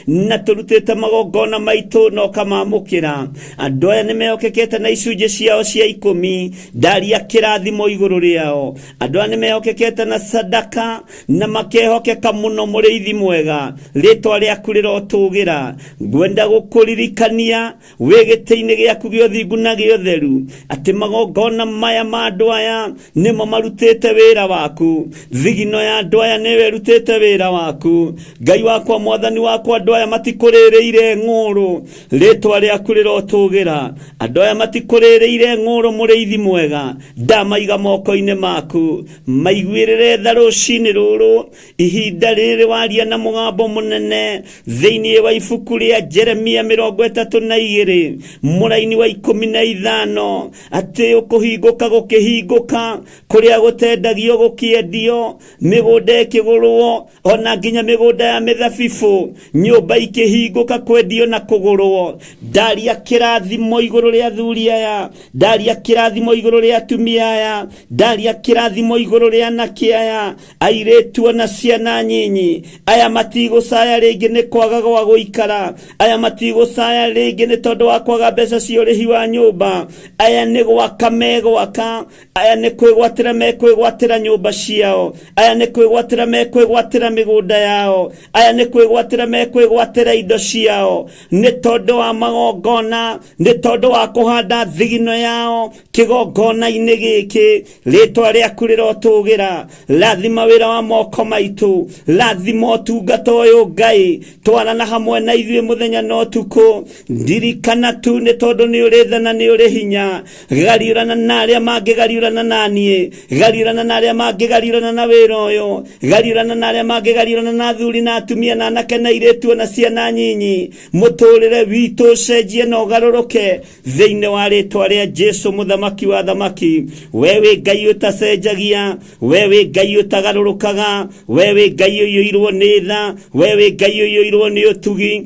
na tũrutĩte magongona maitũ na ũkamamũkĩra. Andũ aya nĩ mehokekete na icunjĩ ciao cia 10, ndaria kĩrathimo igũrũ rĩao. Andũ aya nĩ mehokekete na sadaka na makehokeka mũno. Mũrĩithi mwega, rĩtwa rĩaku rĩrotũgĩra. Ngwenda gũkũririkania wĩ gĩtĩ-inĩ gĩaku gĩa ũthingu na gĩa ũtheru, atĩ magongona maya ma andũ aya nĩmo marutĩte wĩra waku. Thigino ya andũ aya nĩyo ĩrutĩte wĩra waku. Ngai wakwa Mwathani wakwa, andũ aya matikũrĩrĩire ng'ũrũ, rĩtwa rĩaku rĩrotũgĩra. Andũ aya matikũrĩrĩire ng'ũrũ, mũrĩithi mwega, ndamaiga moko-inĩ maku. Maiguĩrĩre tha rũcinĩ rũrũ, ihinda rĩrĩ waria na mũgambo mũnene thĩinĩ wa ibuku rĩa Jeremia 32 mũraini wa 15, atĩ ũkũhingũka gũkĩhingũka, kũrĩa gũtendagio gũkĩendio, mĩgũnda ĩkĩgũrwo, ona nginya mĩgũnda ya mĩthabibũ, nyũmba ikĩhingũka kwendio na kũgũrwo. Ndaria kĩrathimo igũrũ rĩa athuri aya, ndaria kĩrathimo igũrũ rĩa atumia aya, ndaria kĩrathimo igũrũ rĩa anake aya, airĩtu ona ciana nyinyi. Aya matigũcaya rĩngĩ nĩ kwaga gwa gũikara, aya matigũcaya rĩngĩ nĩ tondũ wa kwaga mbeca cia ũrĩhi wa nyũmba. Aya nĩ gwaka megwaka, aya nĩ kwĩgwatĩra mekwĩgwatĩra nyũmba ciao, aya nĩ kwĩgwatĩra mekwĩgwatĩra mĩgũnda yao, aya nĩ kwĩgwatĩra mekwĩgwatĩra indo ciao, nĩ tondũ wa magongona, nĩ tondũ wa kũhanda thigino yao kĩgongona-inĩ gĩkĩ. Rĩtwa rĩaku rĩrotũgĩra. Rathima wĩra wa moko maitũ, rathima ũtungata ũyũ Ngai, twarana hamwe na ithuĩ mũthenya na ũtukũ. Ndirikana tu nĩ tondũ nĩ ũrĩ tha na nĩ ũrĩ hinya. Gariũrana na arĩa mangĩgariũrana na niĩ, gariũrana na arĩa mangĩgariũrana na wĩra ũyũ, gariũrana na arĩa mangĩgariũrana na athuri na atumia na anake na airĩtu ona ciana nyinyi. Mũtũrĩre witũ ũcenjie na ũgarũrũke thĩinĩ wa rĩtwa rĩa Jesu mũthamaki wa thamaki. We wĩ Ngai ũtacenjagia, we wĩ Ngai ũtagarũrũkaga, we wĩ Ngai ũiyũirwo nĩ tha, we wĩ Ngai ũiyũirwo nĩ ũtugi,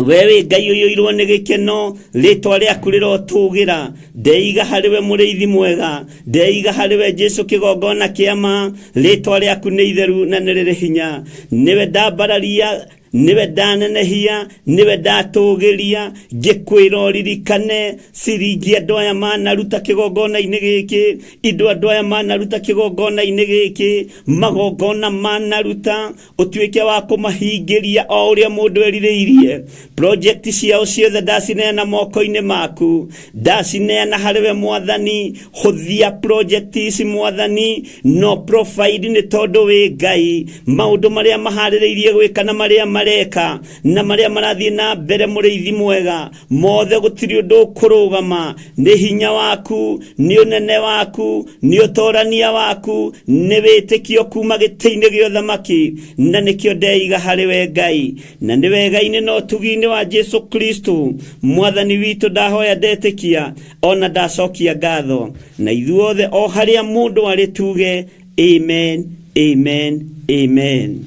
we wĩ Ngai ũiyũirwo nĩ gĩkeno. Rĩtwa rĩaku rĩrotũgĩra. Ndeiga harĩ we mũrĩithi mwega, ndeiga harĩ we Jesu kĩgongona kĩa ma. Rĩtwa rĩaku nĩ itheru na nĩ rĩrĩ hinya. Nĩwe ndambararia, nĩwe ndanenehia, nĩwe ndatũgĩria. Ngĩkwĩra ũririkane ciringi andũ aya manaruta kĩgongona-inĩ gĩkĩ, indo andũ aya manaruta kĩgongona-inĩ gĩkĩ, magongona manaruta, ũtuĩke wa kũmahingĩria o ũrĩa mũndũ erirĩirie. Project ciao ciothe ndacineana moko-inĩ maku, ndacineana harĩ we Mwathani. Hũthia project ici Mwathani, no provide nĩ tondũ wĩ Ngai. Maũndũ marĩa maharĩrĩirie gwĩka na marĩa mareka na marĩa marathiĩ na mbere mũrĩithi mwega mothe gũtirĩ ũndũ ũkũrũgama nĩ hinya waku nĩ ũnene waku nĩ ũtorania waku nĩ wĩtĩkio kuma gĩtĩ-inĩ gĩa ũthamaki na nĩkĩo ndeiga harĩ we Ngai na nĩ wega-inĩ na ũtugi-inĩ wa Jesu Kristo mwathani witũ ndahoya ndetĩkia ona ndacokia ngatho na ithuothe o harĩa mũndũ arĩ tuge amen amen amen.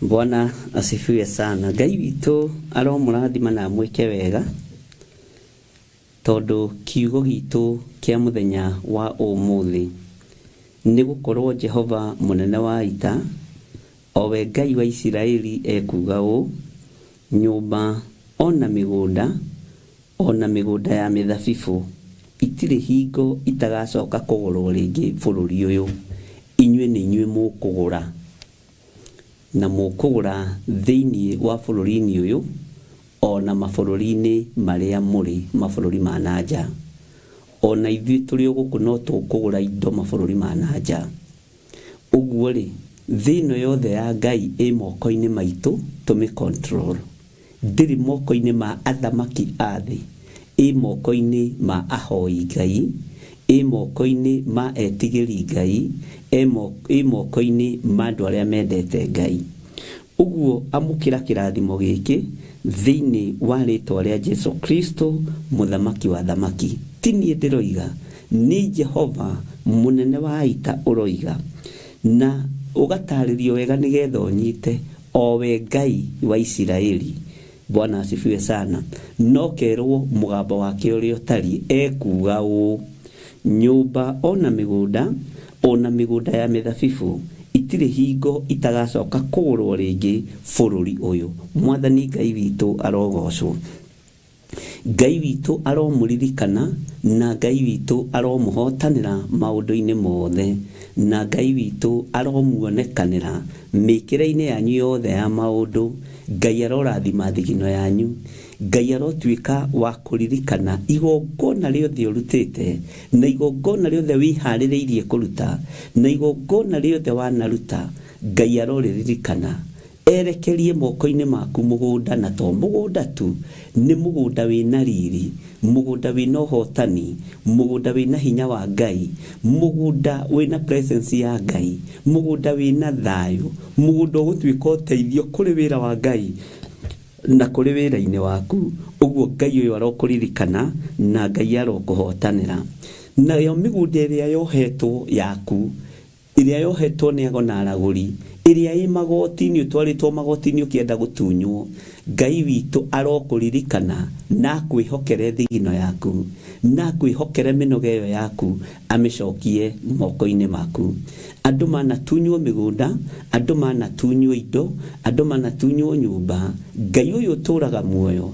Bwana asifiwe sana. Ngai witũ aromũrathima na amwĩke wega tondũ kiugo gitũ kĩa mũthenya wa ũmũthĩ nĩ gũkorwo Jehova mũnene wa ita o we Ngai wa Isiraeli ekuuga ũũ, nyũmba ona mĩgũnda ona mĩgũnda ya mĩthabibũ itirĩ hingo itagacoka kũgũrwo rĩngĩ bũrũri ũyũ, inyuĩ nĩ inyuĩ mũkũgũra na mũkũgũra thĩinĩ wa bũrũri-inĩ ũyũ ona mabũrũri-inĩ marĩa mũrĩ mabũrũri ma na nja. Ona ithuĩ tũrĩ o gũkũ no tũkũgũra indo mabũrũri ma na nja. Ũguo rĩ, thĩ ĩno yothe ya Ngai ĩ moko-inĩ maitũ tũmĩ control. Ndĩrĩ moko-inĩ ma athamaki a thĩ, ĩ moko-inĩ ma ahoi Ngai, ĩ moko-inĩ ma etigĩri Ngai, ĩ moko-inĩ ma andũ arĩa mendete Ngai. Ũguo amũkĩra kĩrathimo gĩkĩ thĩinĩ wa rĩtwa rĩa Jesu Kristo mũthamaki wa thamaki. Ti niĩ ndĩroiga, nĩ Jehova mũnene wa ita ũroiga, na ũgatarĩrio wega nĩgetha ũnyite o we Ngai wa Isiraeli. Bwana asifiwe sana. No kerwo mũgambo wake ũrĩa ũtariĩ ekuuga ũũ, nyũmba ona mĩgũnda ona mĩgũnda ya mĩthabibũ itirĩ hingo itagacoka kũgũrwo rĩngĩ bũrũri ũyũ. Mwathani Ngai witũ arogocwo. Ngai witũ aromũririkana na Ngai witũ aromũhotanĩra maũndũ-inĩ mothe na Ngai witũ aromuonekanĩra mĩkĩre-inĩ yanyu yothe ya maũndũ. Ngai arorathima thigino yanyu. Ngai arotuĩka wa kũririkana igongona rĩothe ũrutĩte na igongona rĩothe wĩharĩrĩirie kũruta na igongona rĩothe wanaruta. Ngai arorĩririkana erekerie moko-inĩ maku mũgũnda, na to mũgũnda tu, nĩ mũgũnda wĩna riri, mũgũnda wĩna ũhotani, mũgũnda wĩna hinya wa Ngai, mũgũnda wĩna presence ya Ngai, mũgũnda wĩna thayũ, mũgũnda ũgũtuĩka ũteithio kũrĩ wĩra wa Ngai na kũrĩ wĩra-inĩ waku. Ũguo Ngai ũyũ arokũririkana na Ngai arokũhotanĩra. Nayo mĩgũnda ĩrĩa yohetwo yaku, ĩrĩa yohetwo nĩ ago na aragũri, ĩrĩa ĩ magoti-inĩ, ũtwarĩtwo magoti-inĩ ũkĩenda gũtunywo, Ngai witũ arokũririkana na akwĩhokere thigino yaku, na akwĩhokere mĩnoga ĩyo yaku, amĩcokie moko-inĩ maku. Andũ manatunywo mĩgũnda, andũ manatunywo indo, andũ manatunywo nyũmba, Ngai ũyũ ũtũraga muoyo,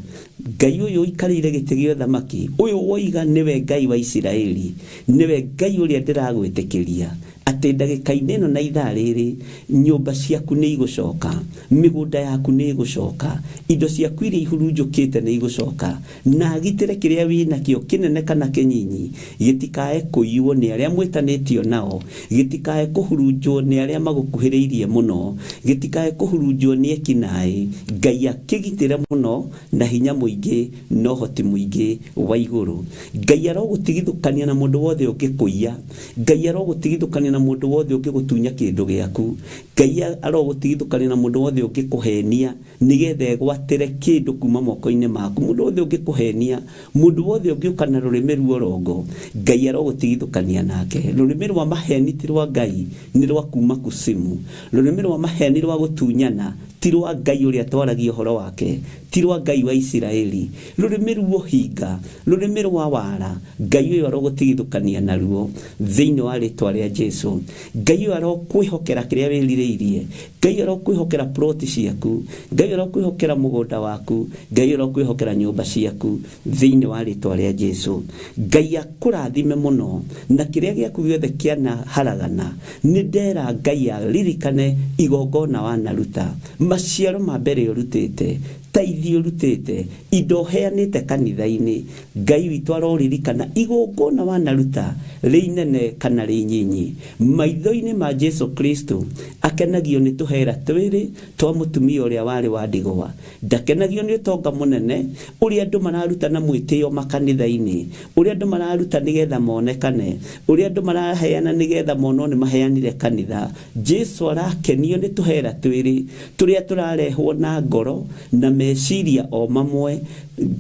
Ngai ũyũ ũikarĩire gĩtĩ gĩa ũthamaki, ũyũ woiga nĩwe Ngai wa Isiraeli, nĩwe Ngai ũrĩa ndĩragwĩtĩkĩria atĩ ndagĩka-inĩ ĩno na ithaa rĩrĩ nyũmba ciaku nĩ igũcoka, mĩgũnda yaku nĩ ĩgũcoka, indo ciaku iria ihurunjũkĩte nĩ igũcoka, na agitĩre kĩrĩa wĩnakĩo kĩnene kana kĩnyinyi gĩtikae kũiywo nĩ arĩa mwĩtanĩtio nao, gĩtikae kũhurunjwo nĩ arĩa magũkuhĩrĩirie mũno, gĩtikae kũhurunjwo nĩ ekinaĩ. Ngai akĩgitĩre mũno na hinya mũingĩ na ũhoti mũingĩ wa igũrũ. Ngai arogũtigithũkania na mũndũ wothe ũngĩkũiya. Ngai arogũtigithũkania na mũndũ wothe ũngĩgũtunya kĩndũ gĩaku. Ngai arogũtigithũkania na mũndũ wothe ũngĩkũhenia nĩgetha egwatĩre kĩndũ kuma moko-inĩ maku. Mũndũ wothe ũngĩkũhenia, mũndũ wothe ũngĩũka na rũrĩmĩ ruorongo, Ngai arogũtigithũkania nake. Rũrĩmĩ rwa maheni ti rwa Ngai, nĩ rwa kuma kusimu. Rũrĩmĩ rwa maheni rwa gũtunyana Ti rwa Ngai ũrĩa twaragia ũhoro wake, ti rwa Ngai wa Isiraeli. Rũrĩmĩ rwa ũhinga, rũrĩmĩ rwa wara, Ngai ũyũ arogũtigithũkania naruo thĩinĩ wa rĩtwa rĩa Jesu. Ngai ũyũ arokwĩhokera kĩrĩa wĩrirĩirie. Ngai arokwĩhokera ploti ciaku. Ngai arokwĩhokera mũgũnda waku. Ngai arokwĩhokera nyũmba ciaku thĩinĩ wa rĩtwa rĩa Jesu. Ngai akũrathime mũno na kĩrĩa gĩaku gĩothe kĩanaharagana. Nĩ ndera Ngai aririkane igongona wanaruta, maciaro ma mbere ũrutĩte, taithi ũrutĩte, indo ũheanĩte kanitha-inĩ. Ngai witũ aroririkana igongona wanaruta, rĩ inene kana rĩ inyinyi. Maitho-inĩ ma Jesu Kristo, akenagio nĩ tũhera twĩrĩ twa mũtumia ũrĩa warĩ wa ndigwa. Ndakenagio nĩ ũtonga mũnene ũrĩa andũ mararuta na mwĩtĩo makanitha-inĩ, ũrĩa andũ mararuta nĩgetha monekane, ũrĩa andũ maraheana nĩgetha monwo nĩ maheanire kanitha. Jesu arakenio nĩ tũhera twĩrĩ tũrĩa tũrarehwo na ngoro na meciria o mamwe,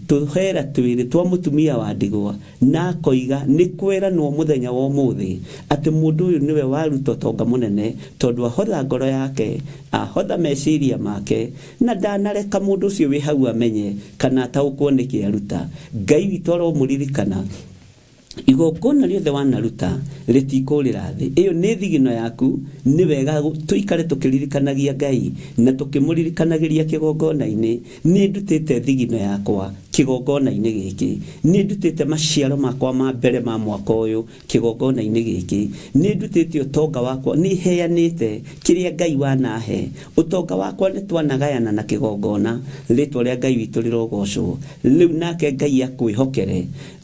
tũhera twĩrĩ twa mũtumia wa ndigwa, na akoiga, Nĩ kweranwo mũthenya wa ũmũthĩ atĩ mũndũ ũyũ nĩwe waruta ũtonga mũnene, tondũ ahotha ngoro yake, ahotha meciria make, na ndanareka mũndũ ũcio wĩ hau amenye kana ataũkwo nĩkĩ aruta. Ngai witũ aromũririkana. Igongona rĩothe wanaruta rĩtikũrĩra thĩ. Ĩyo nĩ thigino yaku. Nĩ wega tũikare tũkĩririkanagia Ngai na tũkĩmũririkanagĩria kĩgongona-inĩ. Nĩ ndutĩte thigino yakwa kĩgongona-inĩ gĩkĩ. Nĩ ndutĩte maciaro makwa ma mbere ma mwaka ũyũ kĩgongona-inĩ gĩkĩ. Nĩ ndutĩte ũtonga wakwa, nĩ heanĩte kĩrĩa Ngai wanahe. Ũtonga wakwa nĩ twanagayana na kĩgongona. Rĩtwa rĩa Ngai witũ rĩrogocwo. Rĩu nake Ngai akwĩhokere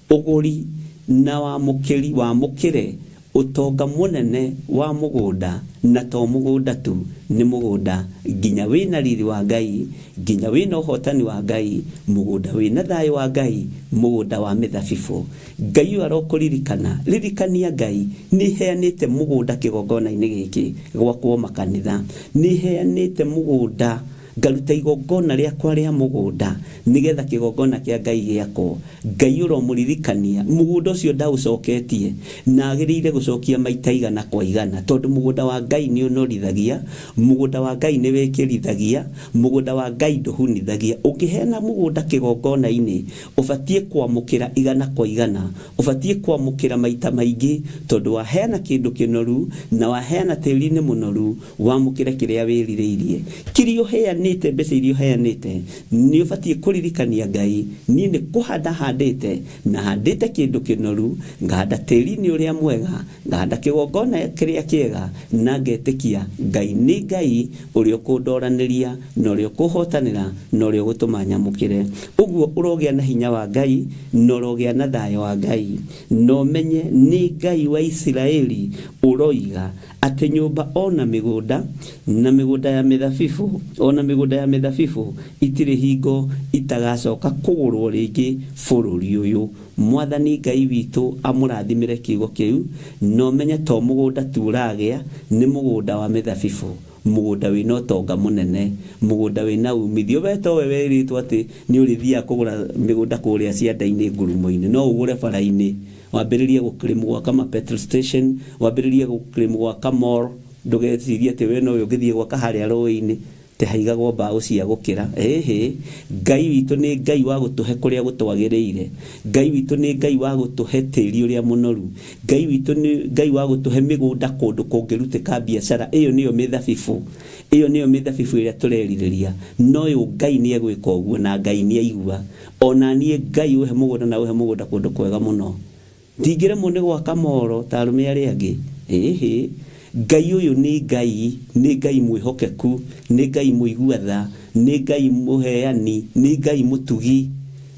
ũgũri na wamũkĩri wamũkĩre ũtonga mũnene wa mũgũnda, na to mũgũnda tu, nĩ mũgũnda nginya wĩna riri wa Ngai, nginya wĩna ũhotani wa Ngai, mũgũnda wĩna thayũ wa Ngai, mũgũnda wa mĩthabibũ. Ngai ũyũ arokũririkana. Ririkania Ngai, nĩ heanĩte mũgũnda kĩgongona-inĩ gĩkĩ gwakwo makanitha. Nĩ heanĩte mũgũnda ngaruta igongona rĩakwa rĩa mũgũnda nĩgetha kĩgongona kĩa Ngai gĩakwo. Ngai ũromũririkania, mũgũnda ũcio ndaũcoketie, na agĩrĩire gũcokia maita igana kwa igana, tondũ mũgũnda wa Ngai nĩ ũnorithagia, mũgũnda wa Ngai nĩ wĩkĩrithagia, mũgũnda wa Ngai ndũhunithagia. Ũngĩheana mũgũnda kĩgongona-inĩ, ũbatiĩ kwamũkĩra igana kwa igana, ũbatiĩ kwamũkĩra maita maingĩ, tondũ waheana kĩndũ kĩnoru, na waheana tĩri-inĩ mũnoru, wamũkĩre kĩrĩa wĩrirĩirie. Kĩrĩa ũheanĩte, mbeca iria ũheanĩte, nĩ ũbatiĩ kũririkania Ngai, niĩ nĩ kũhanda handĩte, na handĩte kĩndũ kĩnoru, ngahanda tĩri-inĩ ũrĩa mwega, ngahanda kĩgongona kĩrĩa kĩega, na ngetĩkia Ngai nĩ Ngai ũrĩa ũkũndoranĩria, na ũrĩa ũkũhotanĩra, na ũrĩa ũgũtũma nyamũkĩre. Ũguo ũrogĩa na hinya wa Ngai, na ũrogĩa na thayũ wa Ngai, na ũmenye nĩ Ngai wa Isiraeli ũroiga atĩ nyũmba o na mĩgũnda, na mĩgũnda ya mĩthabibũ, o na mĩgũnda ya mĩthabibũ itirĩ hingo itagacoka kũgũrũo rĩngĩ bũrũri ũyũ. Mwathani Ngai witũ amũrathimĩre kiugo kĩu, na ũmenye to mũgũnda tu ũragĩa, nĩ mũgũnda wa mĩthabibũ, mũgũnda wĩna ũtonga mũnene, mũgũnda wĩna umithio. We towe werĩtwo atĩ nĩ ũrĩthiaga kũgũra mĩgũnda kũrĩa cianda-inĩ ngurumo-inĩ, no ũgũre bara-inĩ. Wambĩrĩrie gũ-claim gwaka ma petrol station, wambĩrĩrie gũ-claim gwaka mall, ndũgecirie atĩ we nowe ũngĩthiĩ gwaka harĩa rũĩ-inĩ atĩ haigagwo mbaũ cia gũkĩra. Ĩhĩ, Ngai witũ nĩ Ngai wa gũtũhe kũrĩa gũtwagĩrĩire. Ngai witũ nĩ Ngai wa gũtũhe tĩri ũrĩa mũnoru. Ngai witũ nĩ Ngai wa gũtũhe mĩgũnda kũndũ kũngĩrutĩka biacara. Ĩyo nĩyo mĩthabibũ. Ĩyo nĩyo mĩthabibũ ĩrĩa tũrerirĩria. Na ũyũ Ngai nĩ egwĩka ũguo na Ngai nĩ aigua. O na niĩ Ngai ũhe mũgũnda na ũhe mũgũnda kũndũ kwega mũno. Ndingĩremwo nĩ gwaka moro ta arũme arĩa angĩ. Ĩhĩ. Ngai ũyũ nĩ Ngai, nĩ Ngai mwĩhokeku, nĩ Ngai mũigua tha, nĩ Ngai mũheani, nĩ Ngai mũtugi,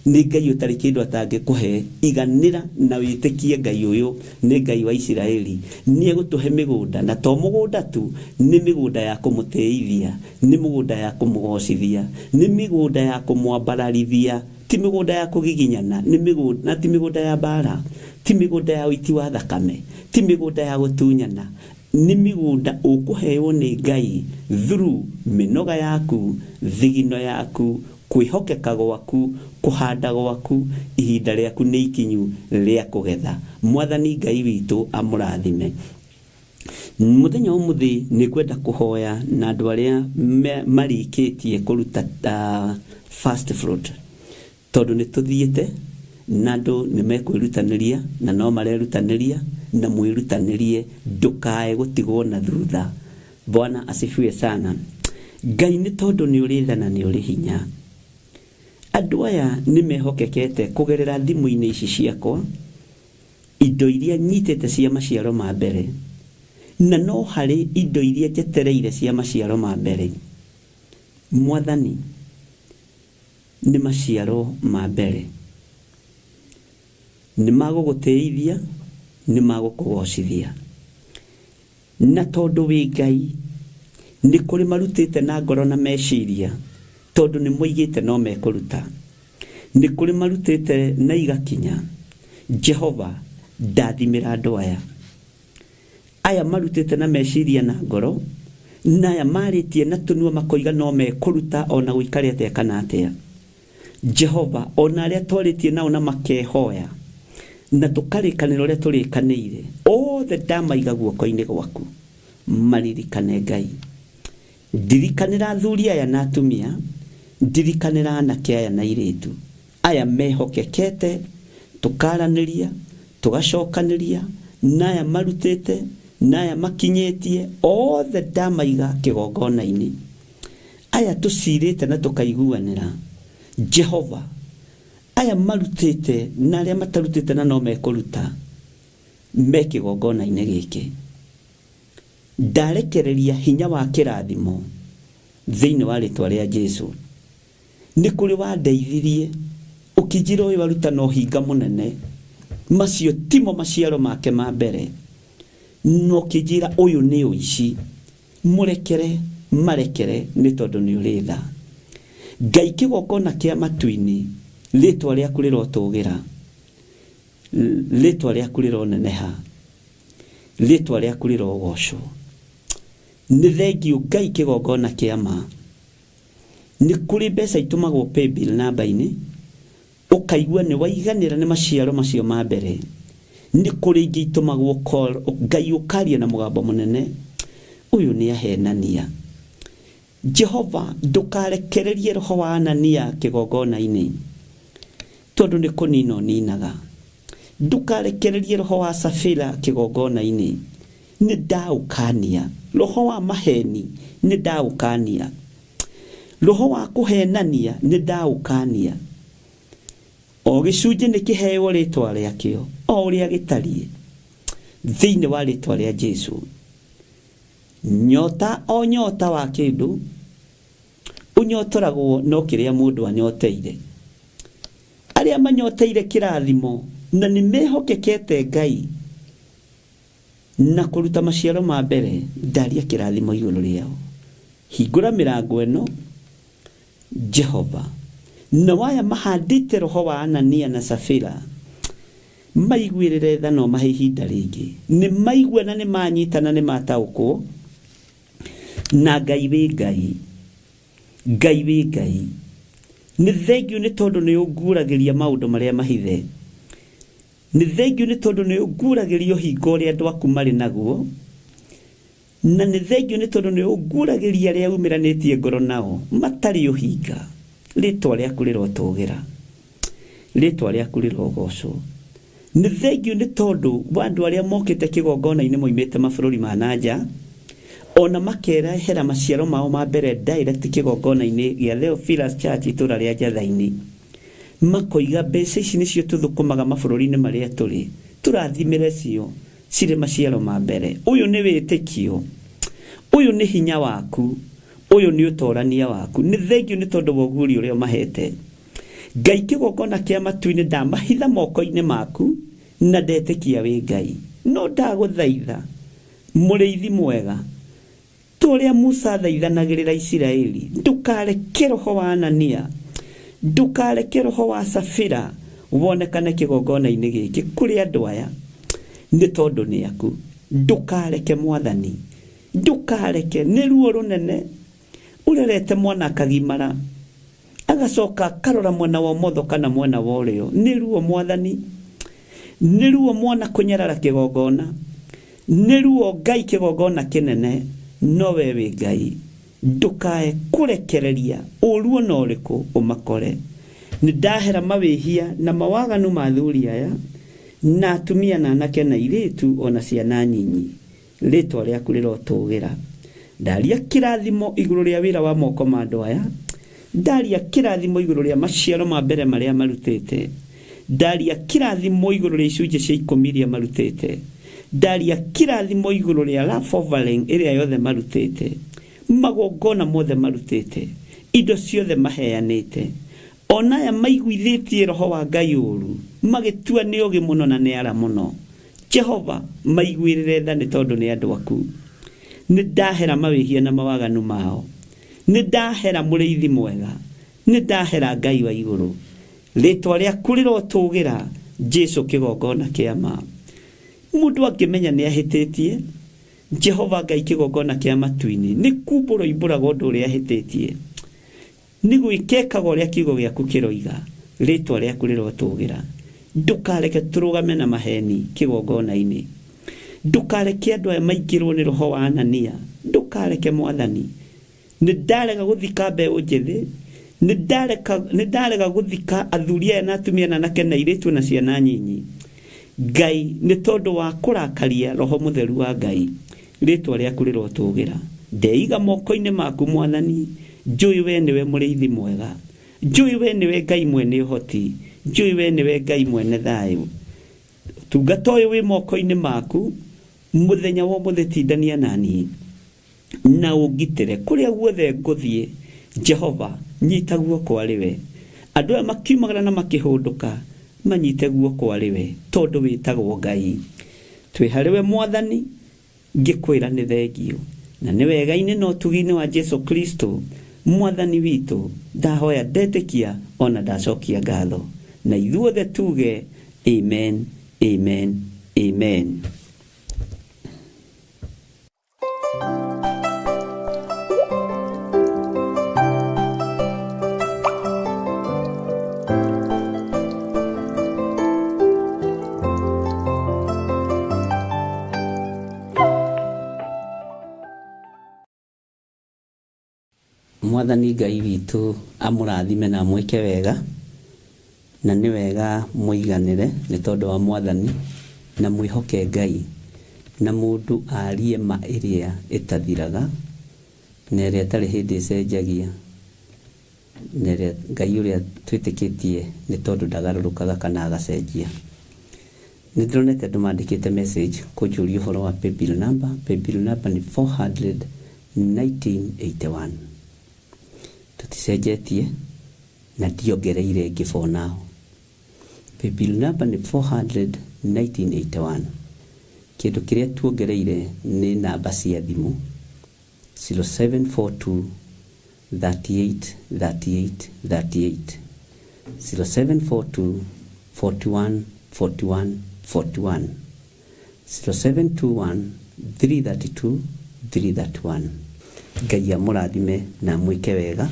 nĩ Ngai ũtarĩ kĩndũ atangĩkũhe. Iganĩra na wĩtĩkie Ngai ũyũ nĩ Ngai wa Isiraeli. Nĩ egũtũhe mĩgũnda, na to mũgũnda tu, nĩ mĩgũnda ya kũmũtĩithia. Nĩ mũgũnda ya kũmũgocithia, nĩ mĩgũnda ya kũmwambararithia, ti mĩgũnda ya kũgiginyana, nĩ mĩgũnda, na ti mĩgũnda ya mbaara, ti mĩgũnda ya ũiti wa thakame, ti mĩgũnda ya gũtunyana, nĩ mĩgũnda ũkũheo nĩ Ngai through mĩnoga yaku, thigino yaku, kwĩhokeka gwaku, kũhanda gwaku, ihinda rĩaku nĩ ikinyu rĩa kũgetha. Mwathani Ngai witũ amũrathime. Mũthenya wa ũmũthĩ nĩ ngwenda kũhoya na andũ arĩa marĩkĩtie kũruta first fruit, tondũ nĩ tũthiĩte na andũ nĩ mekwĩrutanĩria na no marerutanĩria, na mwĩrutanĩrie ndũkae gũtigwo na thutha. Bwana asifiwe sana. Ngai nĩ tondũ nĩ ũrĩ tha na nĩ ũrĩ hinya. Andũ aya nĩ mehokekete kũgerera thimũ-inĩ ici ciakwa, indo iria nyitĩte cia maciaro ma mbere, na no harĩ indo iria njetereire cia maciaro ma mbere. Mwathani, nĩ maciaro ma mbere. Nĩ magũgũtĩithia, nĩ magũkũgocithia. Na tondũ wĩ Ngai, nĩ kũrĩ marutĩte na ngoro na meciria, tondũ nĩ moigĩte no mekũruta. Nĩ kũrĩ marutĩte na igakinya. Jehova, ndathimĩra andũ aya. Aya marutĩte na meciria na ngoro, na aya marĩtie na tũnua makoiga no mekũruta o na gũikare atĩa kana atĩa. Jehova, o na arĩa twarĩtie nao na makehoya, na tũkarĩkanĩra ũrĩa tũrĩkanĩire, othe ndamaiga guoko-inĩ gwaku. Maririkane, Ngai. Ndirikanĩra athuri aya na atumia, ndirikanĩra anake aya na airĩtu, aya mehokekete, tũkaranĩria, tũgacokanĩria, na aya marutĩte, na aya makinyĩtie, othe ndamaiga kĩgongona-inĩ. Aya tũcirĩte na tũkaiguanĩra, Jehova, aya marutĩte na arĩa matarutĩte na no mekũruta, me kĩgongona-inĩ gĩkĩ. Ndarekereria hinya wa kĩrathimo thĩinĩ wa rĩtwa rĩa Jesu. Nĩ kũrĩ wandeithirie, ũkĩnjĩra ũyũ aruta na ũhinga mũnene, macio timo maciaro make ma mbere, na ũkĩnjĩra ũyũ nĩ ũici. Mũrekere, marekere, nĩ tondũ nĩ ũrĩ tha. Ngai kĩgongona kĩa matu-inĩ, rĩtwa rĩaku rĩrotũgĩra, rĩtwa rĩaku rĩroneneha, rĩtwa rĩaku rĩrogocwo. Nĩ thengiũ Ngai kĩgongona kĩa ma. Nĩ kũrĩ mbeca itũmagwo paybill namba-inĩ, ũkaigua nĩ waiganĩra nĩ maciaro macio ma mbere. Nĩ kũrĩ ingĩ itũmagwo call, Ngai ũkaria na mũgambo mũnene, ũyũ nĩ ahenania. Jehova, ndũkarekererie roho wa Anania kĩgongona-inĩ, tondũ nĩ kũnina ũninaga. Ndũkarekererie roho wa Safira kĩgongona-inĩ, nĩ ndaũkania. Roho wa maheni, nĩ ndaũkania. Roho wa kũhenania, nĩ ndaũkania. O gĩcunjĩ nĩ kĩheo rĩtwa rĩakĩo, o ũrĩa gĩtariĩ, thĩinĩ wa rĩtwa rĩa Jesu. Nyota o nyota wa kĩndũ, ũnyotoragwo no kĩrĩa mũndũ anyoteire. Arĩa manyoteire kĩrathimo na nĩ mehokekete Ngai na kũruta maciaro ma mbere, ndaria kĩrathimo igũrũ rĩao. Hingũra mĩrango ĩno, Jehova. Nao aya mahandĩte roho wa Anania na Safira, maiguĩrĩre tha na ũmahe ihinda rĩngĩ. Nĩ maigua na nĩ manyita na nĩ mataũkwo. Na Ngai wĩ Ngai. Ngai wĩ Ngai. Nĩ thengiũ nĩ tondũ nĩ ũnguũragĩria maũndũ marĩa mahithe. Nĩ thengiũ nĩ tondũ nĩ ũnguũragĩria ũhinga ũrĩa andũ aku marĩ naguo. Na nĩ thengiũ nĩ tondũ nĩ ũnguũragĩria arĩa umĩranĩtie ngoro nao matarĩ ũhinga. Rĩĩtwa rĩaku rĩrotũũgĩra. Rĩĩtwa rĩaku rĩrogocwo. Nĩ thengiũ nĩ tondũ wa andũ arĩa mokĩte kĩgongona-inĩ moimĩte mabũrũri ma na nja, o na makerehera maciaro mao ma mbere direct kĩgongona-inĩ gĩa Theophilus Church itũũra rĩa Njatha-inĩ. Makoiga mbeca ici nĩcio tũthũkũmaga mabũrũri-inĩ marĩa tũrĩ, tũrathimĩre cio cirĩ maciaro ma mbere. Ũyũ nĩ wĩtĩkio. Ũyũ nĩ hinya waku. Ũyũ nĩ ũtorania waku. Nĩ thengiũ nĩ tondũ wa ũguũrio ũrĩa ũmahete. Ngai kĩgongona kĩa matu-inĩ ndamahitha moko-inĩ maku na ndetĩkia wĩ Ngai. No ndagũthaitha, mũrĩithi mwega, ta ũrĩa Musa athaithanagĩrĩra Isiraeli, ndũkareke roho wa Anania, ndũkareke roho wa Safira wonekane kĩgongona-inĩ gĩkĩ kũrĩ andũ aya, nĩ tondũ nĩ aku. Ndũkareke Mwathani, ndũkareke. Nĩ ruo rũnene ũrerete mwana akagimara agacoka akarora mwena wa ũmotho kana mwena wa ũrĩo. Nĩ ruo Mwathani, nĩ ruo mwana kũnyarara kĩgongona. Nĩ ruo Ngai kĩgongona kĩnene, no we wĩ Ngai. Ndũkae kũrekereria ũũru o na ũrĩkũ ũmakore. Nĩ ndahera mawĩhia na mawaganu ma athuri aya, na atumia na anake na airĩtu o na ciana nyinyi. Rĩĩtwa rĩaku rĩrotũũgĩra. Ndaria kĩrathimo igũrũ rĩa wĩra wa moko ma andũ aya. Ndaria kĩrathimo igũrũ rĩa maciaro ma mbere marĩa marutĩte. Ndaria kĩrathimo igũrũ rĩa icunjĩ cia ikũmi iria marutĩte. Ndaria kĩrathimo igũrũ rĩa love offering ĩrĩa yothe marutĩte. Magongona mothe marutĩte. Indo ciothe maheanĩte. O na aya maiguithĩtie Roho wa Ngai ũũru, magĩtua nĩ ogĩ mũno na nĩ ara mũno. Jehova, maiguĩrĩre tha nĩ tondũ nĩ andũ aku. Nĩ ndahera mawĩhia na mawaganu mao. Nĩ ndahera mũrĩithi mwega. Nĩ ndahera Ngai wa igũrũ. Rĩtwa rĩaku rĩrotũgĩra, Jesu kĩgongona kĩa ma. Mũndũ angĩmenya nĩ ahĩtĩtie, Jehova Ngai kĩgongona kĩa matu-inĩ, nĩ kumbũra oimbũraga ũndũ ũrĩa ahĩtĩtie. Nĩ gwĩka ekaga ũrĩa kiugo gĩaku kĩroiga. Rĩĩtwa rĩaku rĩrotũũgĩra. Ndũkareke tũrũgame na maheeni kĩgongona-inĩ. Ndũkareke andũ aya maingĩrwo nĩ roho wa Anania. Ndũkareke, Mwathani. Nĩ ndarega gũthika mbeũ njĩthĩ. Nĩ ndareka, nĩ ndarega gũthika athuri aya na atumia na anake na airĩtu na ciana nyinyi. Ngai, nĩ tondũ wa kũrakaria Roho Mũtheru wa Ngai. Rĩĩtwa rĩaku rĩrotũũgĩra. Ndeiga moko-inĩ maku, Mwathani. Njũĩ wee nĩwe mũrĩithi mwega. Njũĩ wee nĩwe Ngai mwene ũhoti. Njũĩ wee nĩwe Ngai mwene thayũ. Ũtungata ũyũ wĩ moko-inĩ maku. Mũthenya wa ũmũthĩ tindania na niĩ na ũngitĩre kũrĩa guothe ngũthiĩ. Jehova, nyita guoko arĩ we. Andũ aya makiumagara na makĩhũndũka, manyite guoko arĩ we, tondũ wĩtagwo Ngai. Twĩ harĩ we Mwathani, ngĩkwĩra nĩ thengiũ. Na nĩ wega-inĩ na ũtugi-inĩ wa Jesu Kristo, Mwathani witũ, ndahoya ndetĩkia o na ndacokia ngatho. Na ithuothe tuge, Amen, amen, amen. Mwathani Ngai witũ amũrathime na amwĩke wega, na nĩ wega mũiganĩre nĩ tondũ wa Mwathani, na mwĩhoke Ngai, na mũndũ arie ma ĩrĩa ĩtathiraga, na ĩrĩa ĩtarĩ hĩndĩ ĩcenjagia. Na ĩrĩa Ngai ũrĩa twĩtĩkĩtie nĩ tondũ ndagarũrũkaga kana agacenjia. Nĩ ndĩronete andũ mandĩkĩte message kũnjũria ũhoro wa paybill number. Paybill number nĩ 400 1981. Tũticenjetie na ndiongereire ĩngĩ for now. Paybill number nĩ 400 1981. Kĩndũ kĩrĩa tuongereire nĩ namba cia thimũ 0742 38 38 38, 0742 41 41 41, 0721 332 331. Ngai amũrathime na amwĩke wega,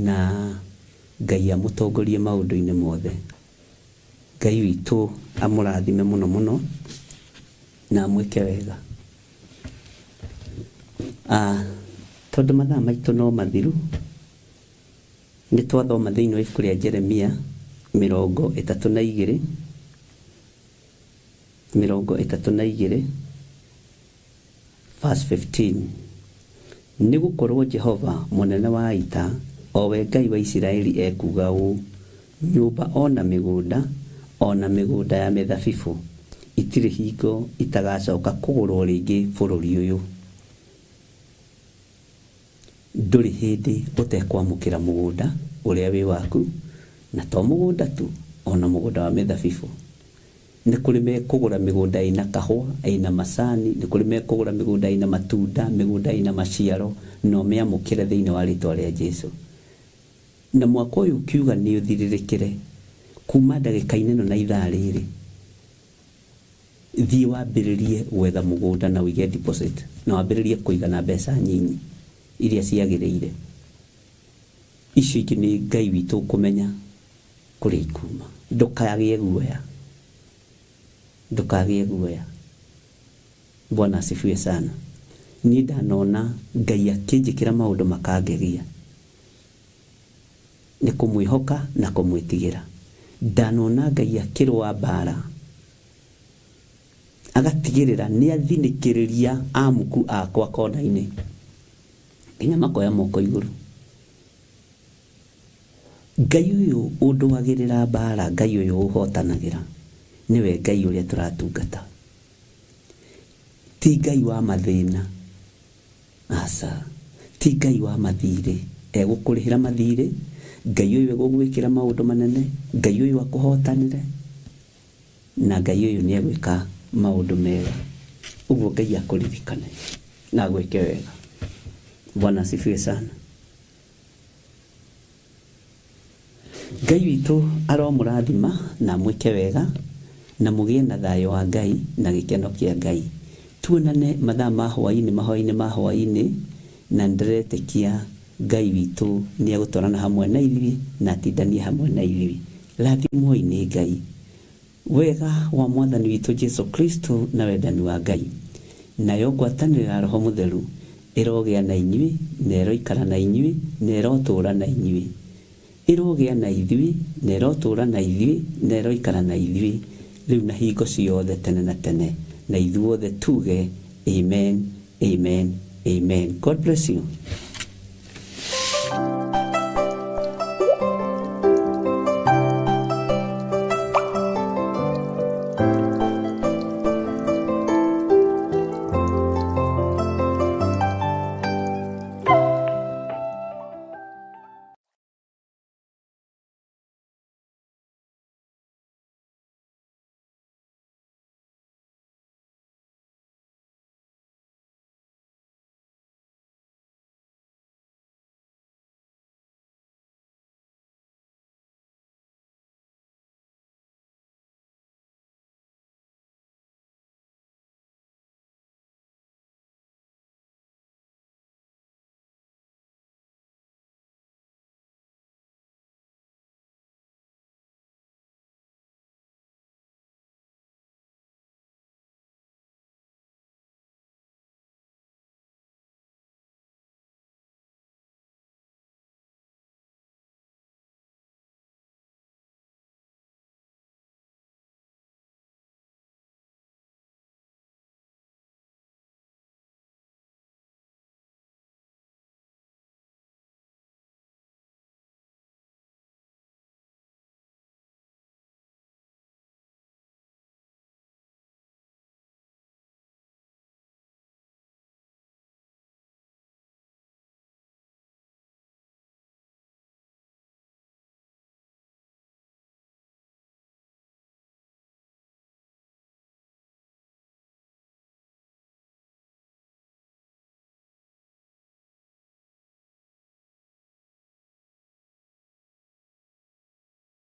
na Ngai amũtongorie maũndũ-inĩ mothe. Ngai witũ amũrathime mũno mũno na amwĩke wega. Ah, tondũ mathaa maitũ no mathiru, nĩ twathoma thĩinĩ wa ibuku rĩa Jeremia 32, 32 verse 15. Nĩ gũkorũo Jehova mũnene wa ita, o we Ngai wa Isiraeli ekuuga ũũ, Nyũmba o na mĩgũnda, o na mĩgũnda ya mĩthabibũ, itirĩ hingo itagacoka kũgũrũo rĩngĩ bũrũri ũyũ. Ndũrĩ hĩndĩ ũtekwamũkĩra mũgũnda ũrĩa wĩ waku, na to mũgũnda tu, o na mũgũnda wa mĩthabibũ. Nĩ kũrĩ mekũgũra mĩgũnda ĩna kahũa, ĩna macani, nĩ kũrĩ mekũgũra mĩgũnda ĩna matunda, mĩgũnda ĩna maciaro, na ũmĩamũkĩre thĩinĩ wa rĩtwa rĩa Jesu. Na mwaka ũyũ ũkiuga nĩ ũthirĩrĩkĩre, kuma ndagĩka-inĩ ĩno na ithaa rĩrĩ, thiĩ wambĩrĩrie gwetha mũgũnda na ũige deposit, na wambĩrĩrie kũiga na mbeca nyinyi iria ciagĩrĩire. Icio ingĩ nĩ Ngai witũ ũkũmenya kũrĩa ikuma. Ndũkagĩe guoya. Ndũkagĩe guoya. Bwana asifiwe sana. Niĩ ndanona Ngai akĩnjĩkĩra maũndũ makangegia nĩ kũmwĩhoka na kũmwĩtigĩra. Ndanona Ngai akĩrũa mbara agatigĩrĩra nĩ athinĩkĩrĩria amuku akwa kona-inĩ nginya makoya moko igũrũ. Ngai ũyũ ũndũagĩrĩra mbara, Ngai ũyũ ũhotanagĩra, nĩwe Ngai ũrĩa tũratungata. Ti Ngai wa mathĩna, aca. Ti Ngai wa mathirĩ, egũkũrĩhĩra mathirĩ, Ngai ũyũ egũgwĩkĩra maũndũ manene, Ngai ũyũ akũhotanĩre, na Ngai ũyũ nĩ egwĩka maũndũ mega. Ũguo Ngai akũririkane na agwĩke wega. Bwana asifiwe sana. Ngai witũ aromũrathima na amwĩke wega, na mũgĩe na thayũ wa Ngai na gĩkeno kĩa Ngai. Tuonane mathaa ma hwaĩ-inĩ mahoya-inĩ ma hwaĩ-inĩ, na nĩndĩretĩkia Ngai witũ nĩegũtwarana hamwe na ithuĩ na atindanie hamwe na ithuĩ. Rathimwoi nĩ Ngai. Wega wa Mwathani witũ Jesu Kristo na wendani wa Ngai, nayo ngwatanĩro ya Roho Mũtheru ĩrogĩa na inyuĩ, na ĩroikara na inyuĩ, na ĩrotũũra na inyuĩ. Ĩrogĩa na ithuĩ, na ĩrotũũra na ithuĩ, na ĩroikara na ithuĩ, rĩu na hingo ciothe tene na tene. Na ithuothe tuuge, Amen, amen, amen. God bless you.